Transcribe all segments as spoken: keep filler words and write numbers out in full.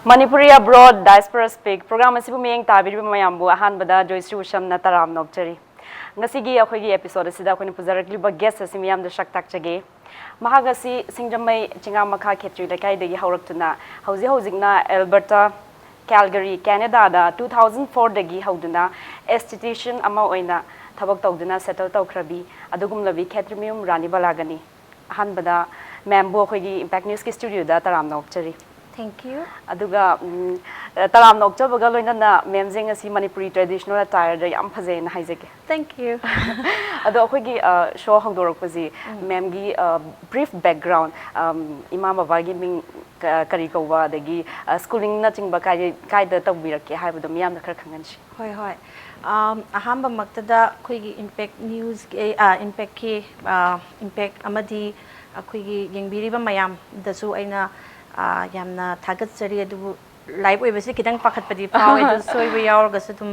Manipuri Abroad, Diaspora Speak program ꯑꯁꯤꯕꯨ ꯃꯤꯠꯌꯦꯡ ꯇꯥꯕꯤꯔꯤꯕ ꯃꯌꯥꯝꯕꯨ ꯑꯍꯥꯟꯕꯗ ꯖꯣꯏꯁ꯭ꯔꯤ ꯎꯁꯝꯅ ꯇꯔꯥꯝꯅ ꯑꯣꯛꯆꯔꯤ꯫ ꯉꯁꯤꯒꯤ ꯑꯩꯈꯣꯏꯒꯤ episode ꯑꯁꯤꯗ ꯑꯩꯈꯣꯏꯅ ꯄꯨꯖꯔꯛꯂꯤꯕ guest ꯑꯁꯤ ꯃꯤꯌꯥꯝꯗ ꯁꯛ ꯇꯥꯛꯆꯒꯦ꯫ ꯃꯍꯥꯛ ꯑꯁꯤ ꯁꯤꯡꯖꯃꯩ ꯆꯤꯉꯥꯃꯈꯥ ꯈꯦꯇ꯭ꯔꯤ ꯂꯩꯀꯥꯏꯗꯒꯤ ꯍꯧꯔꯛꯇꯨꯅ ꯍꯧꯖꯤꯛ ꯍꯧꯖꯤꯛꯅ Alberta, Calgary, Canada ꯗ two thousand four ꯗꯒꯤ ꯍꯧꯗꯨꯅ esthetician ꯑꯃ ꯑꯣꯏꯅ ꯊꯕꯛ ꯇꯧꯗꯨꯅ settle ꯇꯧꯈ꯭ꯔꯕꯤ ꯑꯗꯨꯒꯨꯝꯂꯕꯤ ꯈꯦꯇ꯭ꯔꯤꯃꯌꯨꯝ ꯔꯥꯅꯤ ꯕꯂꯥꯒꯅꯤ꯫ ꯑꯍꯥꯟꯕꯗ ma'am ꯕꯨ ꯑꯩꯈꯣꯏꯒꯤ Impact News ꯀꯤ studio ꯗ ꯇꯔꯥꯝꯅ ꯑꯣꯛꯆꯔꯤ꯫ Thank you. ꯑꯗꯨꯒ ꯎꯝ, ꯇꯔꯥꯝꯅ ꯑꯣꯛꯆꯕꯒ ꯂꯣꯏꯅꯅ ma'am ꯁꯦ ꯉꯁꯤ ꯃꯅꯤꯄꯨꯔꯤ traditional attire ꯗ ꯌꯥꯝ ꯐꯖꯩꯅ ꯍꯥꯏꯖꯒꯦ꯫ Thank you. ꯑꯗꯣ ꯑꯩꯈꯣꯏꯒꯤ ꯑ, show ꯍꯧꯗꯣꯔꯛꯄꯁꯤ ma'am ꯒꯤ ꯑ, brief background, ꯑꯝ, ꯏꯃꯥ ꯕꯕꯥꯒꯤ ꯃꯤꯡ ꯀ- ꯀꯔꯤ ꯀꯧꯕ, ꯑꯗꯒꯤ ꯑ, schooling ꯅꯆꯤꯡꯕ ꯀꯥꯏ ꯀꯥꯏꯗ ꯇꯧꯕꯤꯔꯛꯀꯦ ꯍꯥꯏꯕꯗꯣ ꯃꯤꯌꯥꯝꯗ ꯈꯔ ꯈꯪꯍꯟꯁꯤ꯫ ꯍꯣꯏ ꯍꯣꯏ꯫ ꯑꯝ, ꯑꯍꯥꯟꯕꯃꯛꯇꯗ ꯑꯩꯈꯣꯏꯒꯤ Impact News ꯀꯤ ꯑ, Impact ꯀꯤ ꯑ, Impact ꯑꯃꯗꯤ ꯑꯩꯈꯣꯏꯒꯤ ꯌꯦꯡꯕꯤꯔꯤꯕ ꯃꯌꯥꯝꯗꯁꯨ ꯑꯩꯅ ꯑ, ꯌꯥꯝꯅ ꯊꯥꯒꯠꯆꯔꯤ꯫ ꯑꯗꯨꯕꯨ live ꯑꯣꯏꯕꯁꯤ ꯈꯤꯇꯪ ꯄꯥꯈꯠꯄꯗꯤ ꯐꯥꯎꯋꯦ, ꯑꯗꯨ ꯁꯣꯏꯕ ꯌꯥꯎꯔꯒꯁꯨ ꯑꯗꯨꯝ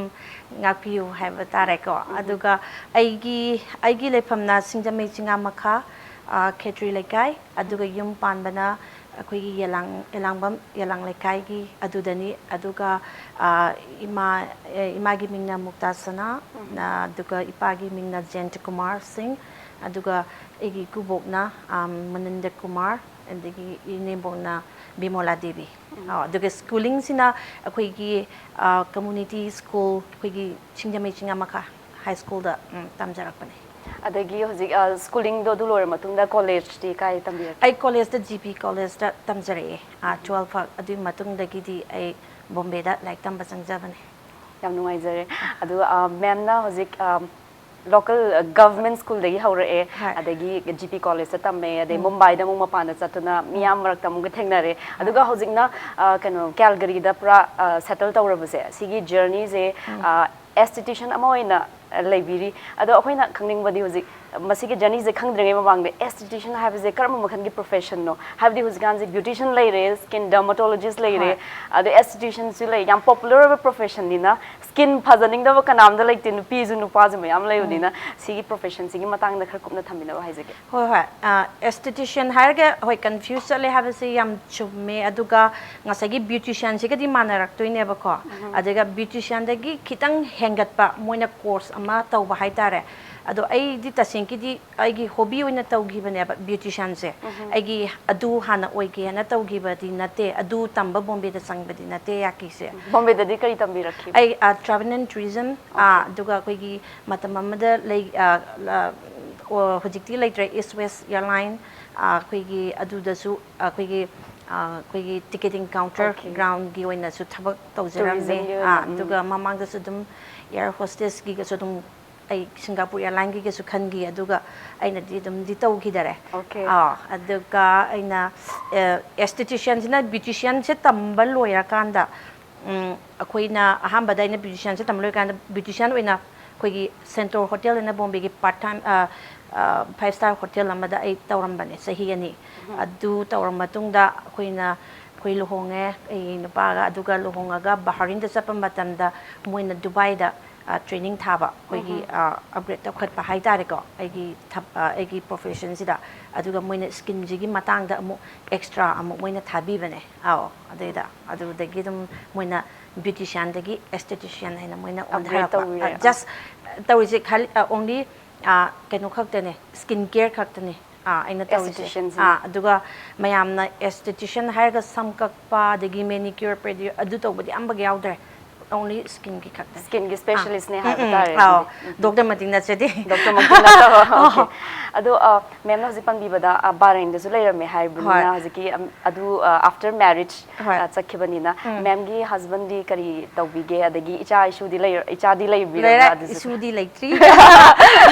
ꯉꯥꯛꯄꯤꯌꯨ ꯍꯥꯏꯕ ꯇꯥꯔꯦꯀꯣ꯫ ꯑꯗꯨꯒ ꯑꯩꯒꯤ ꯑꯩꯒꯤ ꯂꯩꯐꯝꯅ ꯁꯤꯡꯖꯃꯩ ꯆꯤꯉꯥꯃꯈꯥ ꯑ, ꯈꯦꯇ꯭ꯔꯤ ꯂꯩꯀꯥꯏ, ꯑꯗꯨꯒ ꯌꯨꯝ ꯄꯥꯟꯕꯅ ꯑꯩꯈꯣꯏꯒꯤ ꯌꯦꯂꯥꯡ ꯌꯦꯂꯥꯡꯕꯝ ꯌꯦꯂꯥꯡ ꯂꯩꯀꯥꯏꯒꯤ ꯑꯗꯨꯗꯅꯤ꯫ ꯑꯗꯨꯒ ꯑ, ꯏꯃꯥ ꯑꯦ, ꯏꯃꯥꯒꯤ ꯃꯤꯡꯅ ꯃꯨꯛꯇꯥ ꯁꯅꯥ, ꯑ, ꯑꯗꯨꯒ ꯏꯄꯥꯒꯤ ꯃꯤꯡꯅ ꯖꯌꯟꯇ ꯀꯨꯃꯥꯔ ꯁꯤꯡ, ꯑꯗꯨꯒ ꯑꯩꯒꯤ ꯏꯀꯨꯕꯣꯛꯅ ꯑꯝ, ꯃꯅꯤꯟꯗ ꯀꯨꯃꯥꯔ, ꯑꯗꯒꯤ ꯏꯅꯦꯝꯕꯣꯛꯅ ꯕꯤꯃꯣꯂꯥ ꯗꯦꯕꯤ꯫ ꯑ, ꯑꯗꯨꯒ schooling ꯁꯤꯅ ꯑꯩꯈꯣꯏꯒꯤ ꯑ, community school, ꯑꯩꯈꯣꯏꯒꯤ ꯁꯤꯡꯖꯃꯩ ꯆꯤꯉꯥꯃꯈꯥ high school ꯗ ꯎꯝ, ꯇꯝꯖꯔꯛꯄꯅꯦ꯫ ꯑꯗꯒꯤ ꯍꯧꯖꯤꯛ schooling ꯗꯣ ꯑꯗꯨ ꯂꯣꯏꯔ ꯃꯇꯨꯡꯗ college ꯇꯤ ꯀꯥꯏ ꯇꯝꯕꯤꯔꯛꯀꯦ? ꯑꯩ college ꯇ G P College ꯇ ꯇꯝꯖꯔꯛꯑꯦ꯫ ꯑ, twelve ꯐꯥꯎ꯫ ꯑꯗꯨꯒꯤ ꯃꯇꯨꯡꯗꯒꯤꯗꯤ ꯑꯩ ꯕꯣꯝꯕꯦꯗ ꯂꯥꯏꯔꯤꯛ ꯇꯝꯕ ꯆꯪꯖꯕꯅꯦ꯫ ꯌꯥꯝ ꯅꯨꯡꯉꯥꯏꯖꯔꯦ꯫ ꯑꯗꯨꯒ ꯑ, ma'am ꯅ ꯍꯧꯖꯤꯛ ꯑ, local government school ꯗꯒꯤ ꯍꯧꯔꯛꯑꯦ, ꯍꯣꯏ꯫ ꯑꯗꯒꯤ G P College ꯇ ꯇꯝꯃꯦ, ꯑꯗꯩ ꯃꯨꯝꯕꯥꯏꯗ ꯑꯃꯨꯛ ꯃꯄꯥꯟꯗ ꯆꯠꯇꯨꯅ ꯃꯤꯌꯥꯝ ꯃꯔꯛꯇ ꯑꯃꯨꯛꯀ ꯊꯦꯡꯅꯔꯦ꯫ ꯑꯗꯨꯒ ꯍꯧꯖꯤꯛꯅ ꯑ, ꯀꯩꯅꯣ, Calgary ꯗ ꯄꯨꯔꯥ ꯑ, settle ꯇꯧꯔꯕꯁꯦ, ꯁꯤꯒꯤ journey ꯁꯦ ꯑ, esthetician ꯑꯃ ꯑꯣꯏꯅ ꯑ, ꯂꯩꯕꯤꯔꯤ꯫ ꯑꯗꯣ ꯑꯩꯈꯣꯏꯅ ꯈꯪꯅꯤꯡꯕꯗꯤ ꯍꯧꯖꯤꯛ ꯃꯁꯤꯒꯤ ꯖꯔꯅꯤꯁꯦ ꯈꯪꯗ꯭ꯔꯤꯉꯩ ꯃꯃꯥꯡꯗ ꯑꯦꯁꯊꯦꯇꯤꯁꯤꯌꯟ ꯍꯥꯏꯕꯁꯦ ꯀꯔꯝꯕ ꯃꯈꯜꯒꯤ ꯄ꯭ꯔꯣꯐꯦꯁꯟꯅꯣ? ꯍꯥꯏꯕꯗꯤ ꯍꯧꯖꯤꯛꯀꯥꯟꯁꯦ ꯕ꯭ꯌꯨꯇꯤꯁꯤꯌꯟ ꯂꯩꯔꯦ, ꯁ꯭ꯀꯤꯟ ꯗꯔꯃꯥꯇꯣꯂꯣꯖꯤꯁ ꯂꯩꯔꯦ, ꯍꯣꯏ꯫ ꯑꯗꯣ ꯑꯦꯁꯊꯦꯇꯤꯁꯤꯌꯟꯁꯨ ꯂꯩ, ꯌꯥꯝ ꯄꯣꯄꯨꯂꯔ ꯑꯣꯏꯕ ꯄ꯭ꯔꯣꯐꯦꯁꯟꯅꯤꯅ ꯁ꯭ꯀꯤꯟ ꯐꯖꯅꯤꯡꯗꯕ ꯀꯅꯥꯝꯇ ꯂꯩꯇꯦ, ꯅꯨꯄꯤꯁꯨ ꯅꯨꯄꯥꯁꯨ ꯃꯌꯥꯝ ꯂꯩꯕꯅꯤꯅ꯫ ꯁꯤꯒꯤ ꯄ꯭ꯔꯣꯐꯦꯁꯟꯁꯤꯒꯤ ꯃꯇꯥꯡꯗ ꯈꯔ ꯀꯨꯞꯅ ꯊꯝꯕꯤꯅꯕ ꯍꯥꯏꯖꯒꯦ꯫ ꯍꯣꯏ ꯍꯣꯏ꯫ ꯑꯦꯁꯊꯦꯇꯤꯁꯤꯌꯟ ꯍꯥꯏꯔꯒ ꯍꯣꯏ ꯀꯟꯐ꯭ꯌꯨꯁ ꯆꯠꯂꯦ ꯍꯥꯏꯕꯁꯤ ꯌꯥꯝ ꯆꯨꯝꯃꯦ꯫ ꯑꯗꯨꯒ ꯉꯁꯥꯏꯒꯤ ꯕ꯭ꯌꯨꯇꯤꯁꯤꯌꯟꯁꯤꯒꯗꯤ ꯃꯥꯟꯅꯔꯛꯇꯣꯏꯅꯦꯕꯀꯣ꯫ ꯑꯗꯨꯒ ꯕ꯭ꯌꯨꯇꯤꯁꯤꯌꯟꯗꯒꯤ ꯈꯤꯇꯪ ꯍꯦꯟꯒꯠꯄ ꯃꯣꯏꯅ ꯀꯣꯔꯁ ꯑꯃ ꯇꯧꯕ ꯍꯥꯏꯇꯥꯔꯦ꯫ ꯑꯗꯣ ꯑꯩꯗꯤ ꯇꯁꯦꯡꯀꯤꯗꯤ ꯑꯩꯒꯤ ꯍꯣꯕꯤ ꯑꯣꯏꯅ ꯇꯧꯈꯤꯕꯅꯦꯕ ꯕ꯭ꯌꯨꯇꯤꯁꯤꯌꯟꯁꯦ꯫ ꯑꯩꯒꯤ ꯑꯗꯨ ꯍꯥꯟꯅ ꯑꯣꯏꯒꯦꯅ ꯇꯧꯈꯤꯕꯗꯤ ꯅꯠꯇꯦ, ꯑꯗꯨ ꯇꯝꯕ ꯕꯣꯝꯕꯦꯗ ꯆꯪꯕꯗꯤ ꯅꯠꯇꯦ ꯌꯥꯀꯤꯁꯦ꯫ ꯕꯣꯝꯕꯦꯗꯗꯤ ꯀꯔꯤ ꯇꯝꯕꯤꯔꯛꯈꯤꯕ? ꯑꯩ ꯇ꯭ꯔꯥꯚꯦꯜ ꯑꯦꯟ ꯇꯨꯔꯤꯖꯝ, ꯑꯗꯨꯒ ꯑꯩꯈꯣꯏꯒꯤ ꯃꯇꯝ ꯑꯃꯗ ꯂꯩ, ꯑ, ꯑ, ꯑꯣ, ꯍꯧꯖꯤꯛꯇꯤ ꯂꯩꯇ꯭ꯔꯦ, ꯏꯁ ꯋꯦꯁ ꯏꯌꯥꯔꯂꯥꯏꯟ, ꯑꯩꯈꯣꯏꯒꯤ ꯑꯗꯨꯗꯁꯨ ꯑꯩꯈꯣꯏꯒꯤ ꯑ, ꯑꯩꯈꯣꯏꯒꯤ ꯇꯤꯀꯦꯇꯤꯡ ꯀꯥꯎꯟꯇꯔ Okay. ꯒ꯭ꯔꯥꯎꯟꯒꯤ ꯑꯣꯏꯅꯁꯨ ꯊꯕꯛ ꯇꯧꯖꯔꯝꯃꯦ꯫ ꯇꯨꯔꯤꯖꯝꯒꯤ ꯑꯣꯏꯅ, ꯑꯥ, ꯎꯝ꯫ ꯑꯗꯨꯒ ꯃꯃꯥꯡꯗꯁꯨ ꯑꯗꯨꯝ ꯑꯦꯌꯔ ꯍꯣꯁꯇꯦꯁꯀꯤꯒꯁꯨ ꯑꯗꯨꯝ ꯑꯩ ꯁꯤꯡꯒꯥꯄꯨꯔ ꯏꯌꯥꯔꯂꯥꯏꯟꯒꯤꯒꯁꯨ ꯈꯟꯈꯤ꯫ ꯑꯗꯨꯒ ꯑꯩꯅꯗꯤ ꯑꯗꯨꯝꯗꯤ ꯇꯧꯈꯤꯗꯔꯦ꯫ Okay. ꯑꯥ, ꯑꯗꯨꯒ ꯑꯩꯅ ꯑꯦꯁꯊꯦꯇꯤꯁꯤꯌꯟꯁꯤꯅ ꯕ꯭ꯌꯨꯇꯤꯁꯤꯌꯟꯁꯦ ꯇꯝꯕ ꯂꯣꯏꯔꯀꯥꯟꯗ, ꯎꯝ, ꯑꯩꯈꯣꯏꯅ ꯑꯍꯥꯟꯕꯗ ꯑꯩꯅ ꯕ꯭ꯌꯨꯇꯤꯁꯤꯌꯟꯁꯦ ꯇꯝꯕ ꯂꯣꯏꯔꯀꯥꯟꯗ ꯕ꯭ꯌꯨꯇꯤꯁꯤꯌꯟ ꯑꯣꯏꯅ ꯑꯩꯈꯣꯏꯒꯤ ꯁꯦꯟꯇꯣꯔ ꯍꯣꯇꯦꯜ ꯑꯅ ꯕꯣꯝꯕꯦꯒꯤ part time five star hotel ꯑꯃꯗ ꯑꯩ ꯇꯧꯔꯝꯕꯅꯦ ꯆꯍꯤ ꯑꯅꯤ꯫ ꯑꯗꯨ ꯇꯧꯔ ꯃꯇꯨꯡꯗ ꯑꯩꯈꯣꯏꯅ ꯑꯩꯈꯣꯏ ꯂꯨꯍꯣꯡꯉꯦ ꯑꯩ ꯅꯨꯄꯥꯒ꯫ ꯑꯗꯨꯒ ꯂꯨꯍꯣꯡꯉꯒ ꯕꯍꯥꯔꯤꯟꯗ ꯆꯠꯄ ꯃꯇꯝꯗ ꯃꯣꯏꯅ ꯗꯨꯕꯥꯏꯗ ꯇ꯭ꯔꯦꯅꯤꯡ ꯊꯥꯕ, ꯑꯩꯈꯣꯏꯒꯤ ꯑꯞꯒ꯭ꯔꯦꯗ ꯇꯧꯈꯠꯄ ꯍꯥꯏ ꯇꯥꯔꯦꯀꯣ꯫ ꯑꯩꯒꯤ ꯊꯕ- ꯑ, ꯑꯩꯒꯤ ꯄ꯭ꯔꯣꯐꯦꯁꯟꯁꯤꯗ꯫ ꯑꯗꯨꯒ ꯃꯣꯏꯅ ꯁ꯭ꯀꯤꯟꯁꯤꯒꯤ ꯃꯇꯥꯡꯗ ꯑꯃꯨꯛ ꯑꯦꯛꯁꯇ꯭ꯔꯥ ꯑꯃꯨꯛ ꯃꯣꯏꯅ ꯊꯥꯕꯤꯕꯅꯦ꯫ ꯑꯥꯎ, ꯑꯗꯨꯏꯗ ꯑꯗꯨꯗꯒꯤ ꯑꯗꯨꯝ ꯃꯣꯏꯅ ꯕ꯭ꯌꯨꯇꯤꯁꯤꯌꯥꯟꯗꯒꯤ ꯑꯦꯁꯊꯦꯇꯤꯁꯤꯌꯟ ꯍꯥꯏꯅ ꯃꯣꯏꯅ Upgrade ꯑꯣꯟꯊꯔꯛꯄ꯫ ꯇꯧꯕꯤꯔꯦ꯫ ꯖꯁ ꯇꯧꯔꯤꯁꯦ ꯈꯜ ꯑꯣꯡꯂꯤ ꯀꯩꯅꯣ ꯈꯛꯇꯅꯦ, ꯁ꯭ꯀꯤꯟ ꯀꯦꯌꯔ ꯈꯛꯇꯅꯦ꯫ ꯑꯥ, ꯑꯩꯅ ꯇꯧꯔꯤꯁꯦ꯫ Aestheticianꯁꯤꯅ꯫ ꯑꯥ, ꯑꯗꯨꯒ ꯃꯌꯥꯝꯅ ꯑꯦꯁꯊꯦꯇꯤꯁꯤꯌꯟ ꯍꯥꯏꯔꯒ ꯁꯝ ꯀꯛꯄ, ꯑꯗꯒꯤ ꯃꯦꯅꯤꯀ꯭ꯌꯨꯔ, ꯄꯦꯗꯤꯀ꯭ꯌꯨꯔ, ꯑꯗꯨ ꯇꯧꯕꯗꯤ ꯑꯝꯕꯒ ꯌꯥꯎꯗ꯭ꯔꯦ꯫ ꯑꯣꯡꯂꯤ ꯁ꯭ꯀꯤꯟꯒꯤ ꯈꯛꯇꯅꯦ꯫ ꯁ꯭ꯀꯤꯟꯒꯤ ꯁ꯭ꯄꯦꯁꯤꯌꯦꯂꯤꯁ꯭ꯠꯅꯦ ꯑꯥ, ꯍꯥꯏꯕ ꯎꯝ, ꯎꯝ, ꯇꯥꯔꯦ ꯑꯥꯎ, ꯑꯗꯨꯗꯤ꯫ ꯗꯣꯛꯇꯔꯃꯛꯇꯤ ꯅꯠꯆꯗꯦ꯫ ꯗꯣꯛꯇꯔꯃꯛꯇꯤ ꯅꯠꯇꯕ꯫ Okay. ꯑꯗꯣ, ꯑ, ꯃꯦꯝꯅ ꯍꯧꯖꯤꯛ ꯄꯟꯕꯤꯕꯗ, ꯑ, ꯕꯍꯔꯦꯟꯗꯁꯨ ꯂꯩꯔꯝꯃꯦ ꯍꯥꯏꯕꯅꯤꯅ, ꯍꯣꯏ꯫ ꯍꯧꯖꯤꯛꯀꯤ, ꯑꯝ, ꯑꯗꯨ, ꯑ, after marriage, ꯍꯣꯏ꯫ ꯑ, ꯆꯠꯈꯤꯕꯅꯤꯅ, ꯎꯝ꯫ ꯃꯦꯝꯒꯤ ꯍꯁꯕꯦꯟꯗꯤ ꯀꯔꯤ ꯇꯧꯕꯤꯒꯦ? ꯑꯗꯒꯤ ꯏꯆꯥ ꯏꯁꯨꯗꯤ ꯂꯩꯔ-, ꯏꯆꯥꯗꯤ ꯂꯩꯕꯤꯔꯕ꯭ꯔꯥ? ꯂꯩꯔꯦ, ꯑꯗꯨꯁꯨ ꯏꯁꯨꯗꯤ ꯂꯩꯇ꯭ꯔꯤ꯫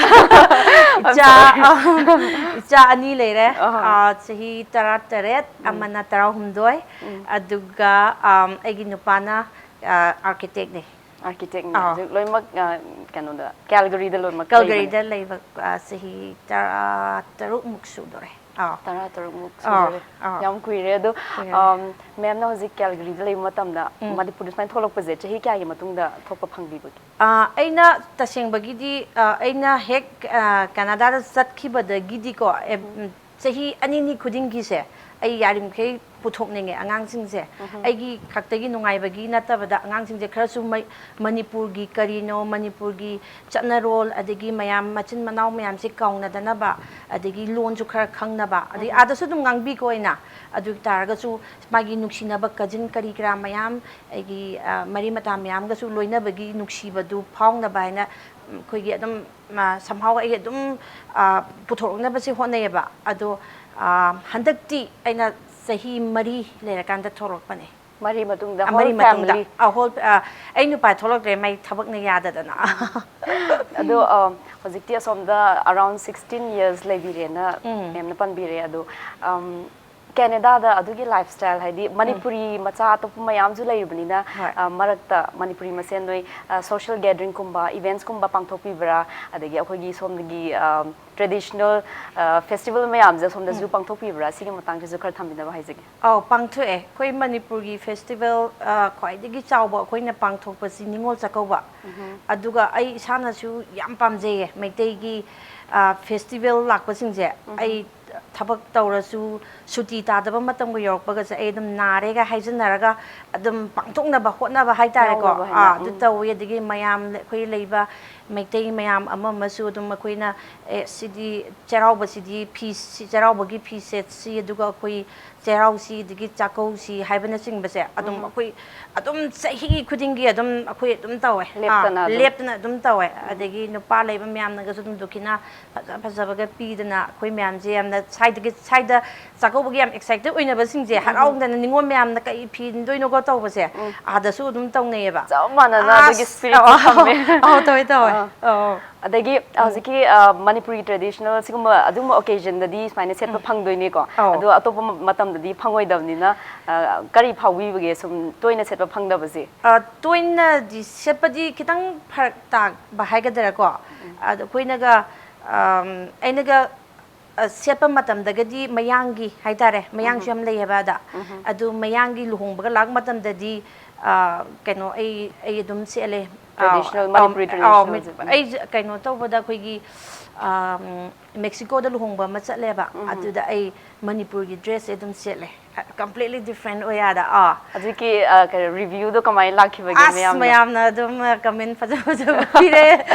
ꯏꯆꯥ, ꯏꯆꯥ ꯑꯅꯤ ꯂꯩꯔꯦ꯫ ꯑꯍꯥ꯫ ꯑꯥ, ꯆꯍꯤ ꯇꯔꯥꯇꯔꯦꯠ, ꯑꯃꯅ ꯇꯔꯥꯍꯨꯝꯗꯣꯏ꯫ ꯑꯗꯨꯒ, ꯑꯝ, ꯑꯩꯒꯤ ꯅꯨꯄꯥꯅ, ꯑꯥ, ꯑꯥꯔꯀꯤꯇꯦꯛꯅꯦ꯫ ꯑꯥꯔꯀꯤꯇꯦꯛꯅꯦ꯫ ꯑꯥ꯫ ꯍꯧꯖꯤꯛ ꯂꯣꯏꯅꯃꯛ, ꯑ, ꯀꯩꯅꯣꯗ, ꯀꯦꯜꯒꯔꯤꯗ ꯂꯣꯏꯅꯃꯛ ꯂꯩꯕꯅꯦ꯫ ꯀꯦꯜꯒꯔꯤꯗ ꯂꯩꯕ, ꯑ, ꯆꯍꯤ ꯇꯔꯥ ꯇꯔꯨꯛꯃꯨꯛ ꯁꯨꯗꯣꯔꯦ꯫ ꯑꯥ꯫ ꯇꯔꯥ ꯇꯔꯨꯛꯃꯨꯛ ꯑꯥ, ꯁꯨꯗꯣꯔꯦ꯫ ꯑꯥ꯫ ꯌꯥꯝ ꯀꯨꯏꯔꯦ꯫ ꯑꯗꯣ, ꯀꯨꯏꯔꯦ꯫ ꯑꯝ, ꯃꯦꯝꯅ ꯍꯧꯖꯤꯛ ꯀꯦꯜꯒꯔꯤꯗ ꯂꯩꯕ ꯃꯇꯝꯗ ꯎꯝ꯫ ꯃꯅꯤꯄꯨꯔꯗ ꯁꯨꯃꯥꯏꯅ ꯊꯣꯛꯂꯛꯄꯁꯦ ꯆꯍꯤ ꯀꯌꯥꯒꯤ ꯃꯇꯨꯡꯗ ꯊꯣꯛꯄ ꯐꯪꯕꯤꯕꯒꯦ? ꯑ, ꯑꯩꯅ ꯇꯁꯦꯡꯕꯒꯤꯗꯤ, ꯑ, ꯑꯩꯅ ꯍꯦꯛ, ꯑ, ꯀꯦꯅꯥꯗꯥꯗ ꯆꯠꯈꯤꯕꯗꯒꯤꯗꯤꯀꯣ, ꯑꯦ, ꯎꯝ꯫ ꯎꯝ, ꯆꯍꯤ ꯑꯅꯤꯅꯤ ꯈꯨꯗꯤꯡꯒꯤꯁꯦ ꯑꯩ ꯌꯥꯔꯤꯃꯈꯩ ꯄꯨꯊꯣꯛꯅꯤꯡꯉꯦ ꯑꯉꯥꯡꯁꯤꯡꯁꯦ꯫ ꯎꯝꯍꯨꯝ꯫ ꯑꯩꯒꯤ ꯈꯛꯇꯒꯤ ꯅꯨꯡꯉꯥꯏꯕꯒꯤ ꯅꯠꯇꯕꯗ ꯑꯉꯥꯡꯁꯤꯡꯁꯦ ꯈꯔꯁꯨ ꯃꯩ-, ꯃꯅꯤꯄꯨꯔꯒꯤ ꯀꯔꯤꯅꯣ, ꯃꯅꯤꯄꯨꯔꯒꯤ ꯆꯠꯅꯔꯣꯜ, ꯑꯗꯒꯤ ꯃꯌꯥꯝ ꯃꯆꯤꯟ ꯃꯅꯥꯎ ꯃꯌꯥꯝꯁꯦ ꯀꯥꯎꯅꯗꯅꯕ, ꯑꯗꯒꯤ ꯂꯣꯟꯁꯨ ꯈꯔ ꯈꯪꯅꯕ, ꯑꯗꯒꯤ ꯎꯝꯍꯨꯝ꯫ ꯑꯥꯗꯁꯨ ꯑꯗꯨꯝ ꯉꯥꯡꯕꯤꯀꯣ ꯑꯩꯅ꯫ ꯑꯗꯨ ꯑꯣꯏ ꯇꯥꯔꯒꯁꯨ ꯃꯥꯒꯤ ꯅꯨꯡꯁꯤꯅꯕ ꯀꯖꯤꯟ ꯀꯔꯤ ꯀꯔꯥ ꯃꯌꯥꯝ, ꯑꯩꯒꯤ, ꯑ, ꯃꯔꯤ ꯃꯇꯥ ꯃꯌꯥꯝꯒꯁꯨ ꯂꯣꯏꯅꯕꯒꯤ ꯅꯨꯡꯁꯤꯕꯗꯨ ꯐꯥꯎꯅꯕ ꯍꯥꯏꯅ, ꯎꯝ, ꯑꯩꯈꯣꯏꯒꯤ ꯑꯗꯨꯝ, ꯑ, somehow ꯑꯩ ꯑꯗꯨꯝ, ꯑ, ꯄꯨꯊꯣꯔꯛꯅꯕꯁꯦ ꯍꯣꯠꯅꯩꯌꯦꯕ꯫ ꯑꯗꯣ, ꯑ, ꯍꯟꯗꯛꯇꯤ ꯑꯩꯅ ꯆꯍꯤ ꯃꯔꯤ ꯂꯩꯔꯀꯥꯟꯗ ꯊꯣꯛꯂꯛꯄꯅꯦ꯫ ꯃꯔꯤ ꯃꯇꯨꯡꯗ ꯑ, ꯃꯔꯤ whole ꯃꯇꯨꯡꯗ, family? ꯑ, whole, ꯑ, ꯑꯩ ꯅꯨꯄꯥ ꯊꯣꯛꯂꯛꯇ꯭ꯔꯦ, ꯃꯥꯏ ꯊꯕꯛꯅ ꯌꯥꯗꯗꯅ꯫ ꯑꯗꯣ, ꯑ, ꯍꯧꯖꯤꯛꯇꯤ ꯑꯁꯣꯝꯗ around sixteen years ꯂꯩꯕꯤꯔꯦꯅ ꯎꯝ꯫ ꯃꯦꯝꯅ ꯄꯟꯕꯤꯔꯦ꯫ ꯑꯗꯣ, ꯑꯝ, ꯀꯦꯅꯦꯗꯥꯗ ꯑꯗꯨꯒꯤ lifestyle, ꯍꯥꯏꯗꯤ ꯎꯝ꯫ ꯃꯅꯤꯄꯨꯔꯤ ꯃꯆꯥ ꯑꯇꯣꯞꯄ ꯃꯌꯥꯝꯁꯨ ꯂꯩꯔꯤꯕꯅꯤꯅ, ꯍꯣꯏ꯫ ꯑ, ꯃꯔꯛꯇ ꯃꯅꯤꯄꯨꯔꯤ ꯃꯁꯦꯟ ꯅꯣꯏ, ꯑ, social gatheringꯀꯨꯝꯕ, eventsꯀꯨꯝꯕ ꯄꯥꯡꯊꯣꯛꯄꯤꯕ꯭ꯔꯥ? ꯑꯗꯒꯤ ꯑꯩꯈꯣꯏꯒꯤ ꯁꯣꯝꯗꯒꯤ, ꯑ, traditional, ꯑ, festival ꯃꯌꯥꯝꯁꯦ ꯁꯣꯝꯗꯁꯨ ꯎꯝ꯫ ꯄꯥꯡꯊꯣꯛꯄꯤꯕ꯭ꯔꯥ? ꯁꯤꯒꯤ ꯃꯇꯥꯡꯁꯤꯁꯨ ꯈꯔ ꯊꯝꯕꯤꯅꯕ ꯍꯥꯏꯖꯒꯦ꯫ ꯑꯧ, ꯄꯥꯡꯊꯣꯛꯑꯦ꯫ ꯑꯩꯈꯣꯏ ꯃꯅꯤꯄꯨꯔꯒꯤ festival, ꯑ, ꯈ꯭ꯋꯥꯏꯗꯒꯤ ꯆꯥꯎꯕ ꯑꯩꯈꯣꯏꯅ ꯄꯥꯡꯊꯣꯛꯄꯁꯤ ꯅꯤꯉꯣꯜ ꯆꯥꯛꯀꯧꯕ꯫ ꯎꯝꯍꯨꯝ꯫ ꯑꯗꯨꯒ ꯑꯩ ꯏꯁꯥꯅꯁꯨ ꯌꯥꯝ ꯄꯥꯝꯖꯩꯌꯦ ꯃꯩꯇꯩꯒꯤ, ꯑ, festival ꯂꯥꯛꯄꯁꯤꯡꯁꯦ꯫ ꯎꯝꯍꯨꯝ꯫ ꯑꯩ ꯊꯕꯛ ꯇꯧꯔꯁꯨ, ꯁꯨꯇꯤ ꯇꯥꯗꯕ ꯃꯇꯝꯒ ꯌꯧꯔꯛꯄꯒꯁꯦ ꯑꯩ ꯑꯗꯨꯝ ꯅꯥꯔꯦꯒ ꯍꯥꯏꯖꯟꯅꯔꯒ ꯑꯗꯨꯝ ꯄꯥꯡꯊꯣꯛꯅꯕ ꯍꯣꯠꯅꯕ ꯍꯥꯏꯇꯥꯔꯦꯀꯣ꯫ ꯌꯥꯎꯅꯕ ꯍꯥꯏꯅ, ꯑꯥ, ꯑꯗꯨ ꯎꯝ꯫ ꯇꯧꯋꯤ꯫ ꯑꯗꯒꯤ ꯃꯌꯥꯝ, ꯑꯩꯈꯣꯏ ꯂꯩꯕ ꯃꯩꯇꯩ ꯃꯌꯥꯝ ꯑꯃ ꯑꯃꯁꯨ ꯑꯗꯨꯝ ꯑꯩꯈꯣꯏꯅ, "ꯑꯦ, ꯁꯤꯗꯤ ꯆꯩꯔꯥꯎꯕꯁꯤꯗꯤ ꯐꯤ, ꯁꯤ ꯆꯩꯔꯥꯎꯕꯒꯤ ꯐꯤ ꯁꯦꯠꯁꯤ, ꯑꯗꯨꯒ ꯑꯩꯈꯣꯏ ꯆꯩꯔꯥꯎꯁꯤ, ꯑꯗꯒꯤ ꯆꯥꯛꯀꯧꯁꯤ" ꯍꯥꯏꯕꯅꯆꯤꯡꯕꯁꯦ ꯑꯗꯨꯝ ꯎꯝ꯫ ꯑꯩꯈꯣꯏ ꯑꯗꯨꯝ ꯆꯍꯤ ꯈꯨꯗꯤꯡꯒꯤ ꯑꯗꯨꯝ ꯑꯩꯈꯣꯏ ꯑꯗꯨꯝ ꯇꯧꯋꯦ꯫ ꯑꯥ, ꯂꯦꯞꯇꯅ ꯑꯗꯨꯝ꯫ ꯂꯦꯞꯇꯅ ꯑꯗꯨꯝ ꯇꯧꯋꯦ꯫ ꯎꯝ꯫ ꯑꯗꯒꯤ ꯅꯨꯄꯥ ꯂꯩꯕ ꯃꯌꯥꯝꯅꯒꯁꯨ ꯑꯗꯨꯝ ꯗꯣꯈꯤꯅꯥ ꯐꯖ ꯐꯖꯕꯒ ꯄꯤꯗꯅ ꯑꯩꯈꯣꯏ ꯃꯌꯥꯝꯁꯦ ꯌꯥꯝꯅ ꯑꯗꯒꯤ ꯁ꯭ꯋꯥꯏꯗ ꯆꯥꯛꯀꯧꯕꯒꯤ ꯌꯥꯝ ꯑꯦꯛꯁꯥꯏꯇꯦꯠ ꯑꯣꯏꯅꯕꯁꯤꯡꯁꯦ, ꯍꯔꯥꯎꯗꯅ ꯅꯤꯉꯣꯜ ꯃꯌꯥꯝꯅ ꯀꯩ ꯐꯤ ꯏꯟꯗꯣꯏꯅꯣꯀꯣ ꯇꯧꯕꯁꯦ, ꯑꯥꯗꯁꯨ ꯑꯗꯨꯝ ꯇꯧꯅꯩꯌꯦꯕ꯫ ꯆꯞ ꯃꯥꯟꯅꯅ ꯑꯗꯨꯒꯤ ꯑꯁ, spirit ꯇꯣ ꯑꯧ, ꯊꯝꯃꯦ꯫ ꯑꯧ, ꯇꯧꯋꯦ, ꯇꯧꯋꯦ꯫ ꯑꯥ꯫ ꯑꯧ, ꯑꯧ꯫ ꯑꯗꯒꯤ ꯍꯧꯖꯤꯛꯀꯤ ꯑ, ꯃꯅꯤꯄꯨꯔꯤ traditional ꯁꯤꯒꯨꯝꯕ ꯑꯗꯨꯒꯨꯝꯕ occasionꯗꯗꯤ ꯁꯨꯃꯥꯏꯅ ꯁꯦꯠꯄ ꯐꯪꯗꯣꯏꯅꯤꯀꯣ꯫ ꯑꯧ꯫ ꯑꯗꯣ ꯑꯇꯣꯞꯄ ꯃ-, ꯃꯇꯝꯗꯗꯤ ꯐꯪꯉꯣꯏꯗꯕꯅꯤꯅ, ꯑ, ꯀꯔꯤ ꯐꯥꯎꯕꯤꯕꯒꯦ ꯁꯨꯝ ꯇꯣꯏꯅ ꯁꯦꯠꯄ ꯐꯪꯗꯕꯁꯦ? ꯑ, ꯇꯣꯏꯅꯗꯤ ꯁꯦꯠꯄꯗꯤ ꯈꯤꯇꯪ ꯐꯔꯛ ꯇꯥꯕ ꯍꯥꯏꯒꯗ꯭ꯔꯥꯀꯣ꯫ ꯑꯗ ꯑꯩꯈꯣꯏꯅꯒ, ꯑꯝ, ꯑꯩꯅꯒ, ꯑ, ꯁꯦꯠꯄ ꯃꯇꯝꯗꯒꯗꯤ ꯃꯌꯥꯡꯒꯤ ꯍꯥꯏꯇꯥꯔꯦ, ꯃꯌꯥꯡꯁꯨ ꯌꯥꯝ ꯂꯩꯌꯦꯕ ꯑꯗ꯫ ꯑꯗꯨ ꯃꯌꯥꯡꯒꯤ ꯂꯨꯍꯣꯡꯕꯒ ꯂꯥꯛꯄ ꯃꯇꯝꯗꯗꯤ, ꯑ, ꯀꯩꯅꯣ, ꯑꯩ, ꯑꯩ ꯑꯗꯨꯝ ꯁꯦꯠꯂꯦ꯫ ꯑ, Traditional ꯑ, ꯃꯅꯤꯄꯨꯔꯤ ꯑ, traditional ꯁꯦ꯫ ꯑꯩꯁꯦ ꯀꯩꯅꯣ ꯇꯧꯕꯗ ꯑꯩꯈꯣꯏꯒꯤ, ꯑꯝ, ꯃꯦꯛꯁꯤꯀꯣꯗ ꯂꯨꯍꯣꯡꯕ ꯑꯃ ꯆꯠꯂꯦꯕ꯫ ꯑꯗꯨꯗ ꯑꯩ ꯃꯅꯤꯄꯨꯔꯒꯤ dressꯁꯦ ꯑꯗꯨꯝ ꯁꯦꯠꯂꯦ꯫ Completely different ꯑꯣꯏ ꯌꯥꯗ꯫ ꯑꯥ꯫ ꯍꯧꯖꯤꯛꯀꯤ, ꯑ, ꯀꯩꯅꯣ, reviewꯗꯣ ꯀꯃꯥꯏꯅ ꯂꯥꯛꯈꯤꯕꯒꯦ ꯑꯁ, ꯃꯌꯥꯝꯅ? ꯃꯌꯥꯝꯅ ꯑꯗꯨꯝ, ꯑ, comment ꯐꯖ ꯐꯖꯕ ꯄꯤꯔꯛꯑꯦ꯫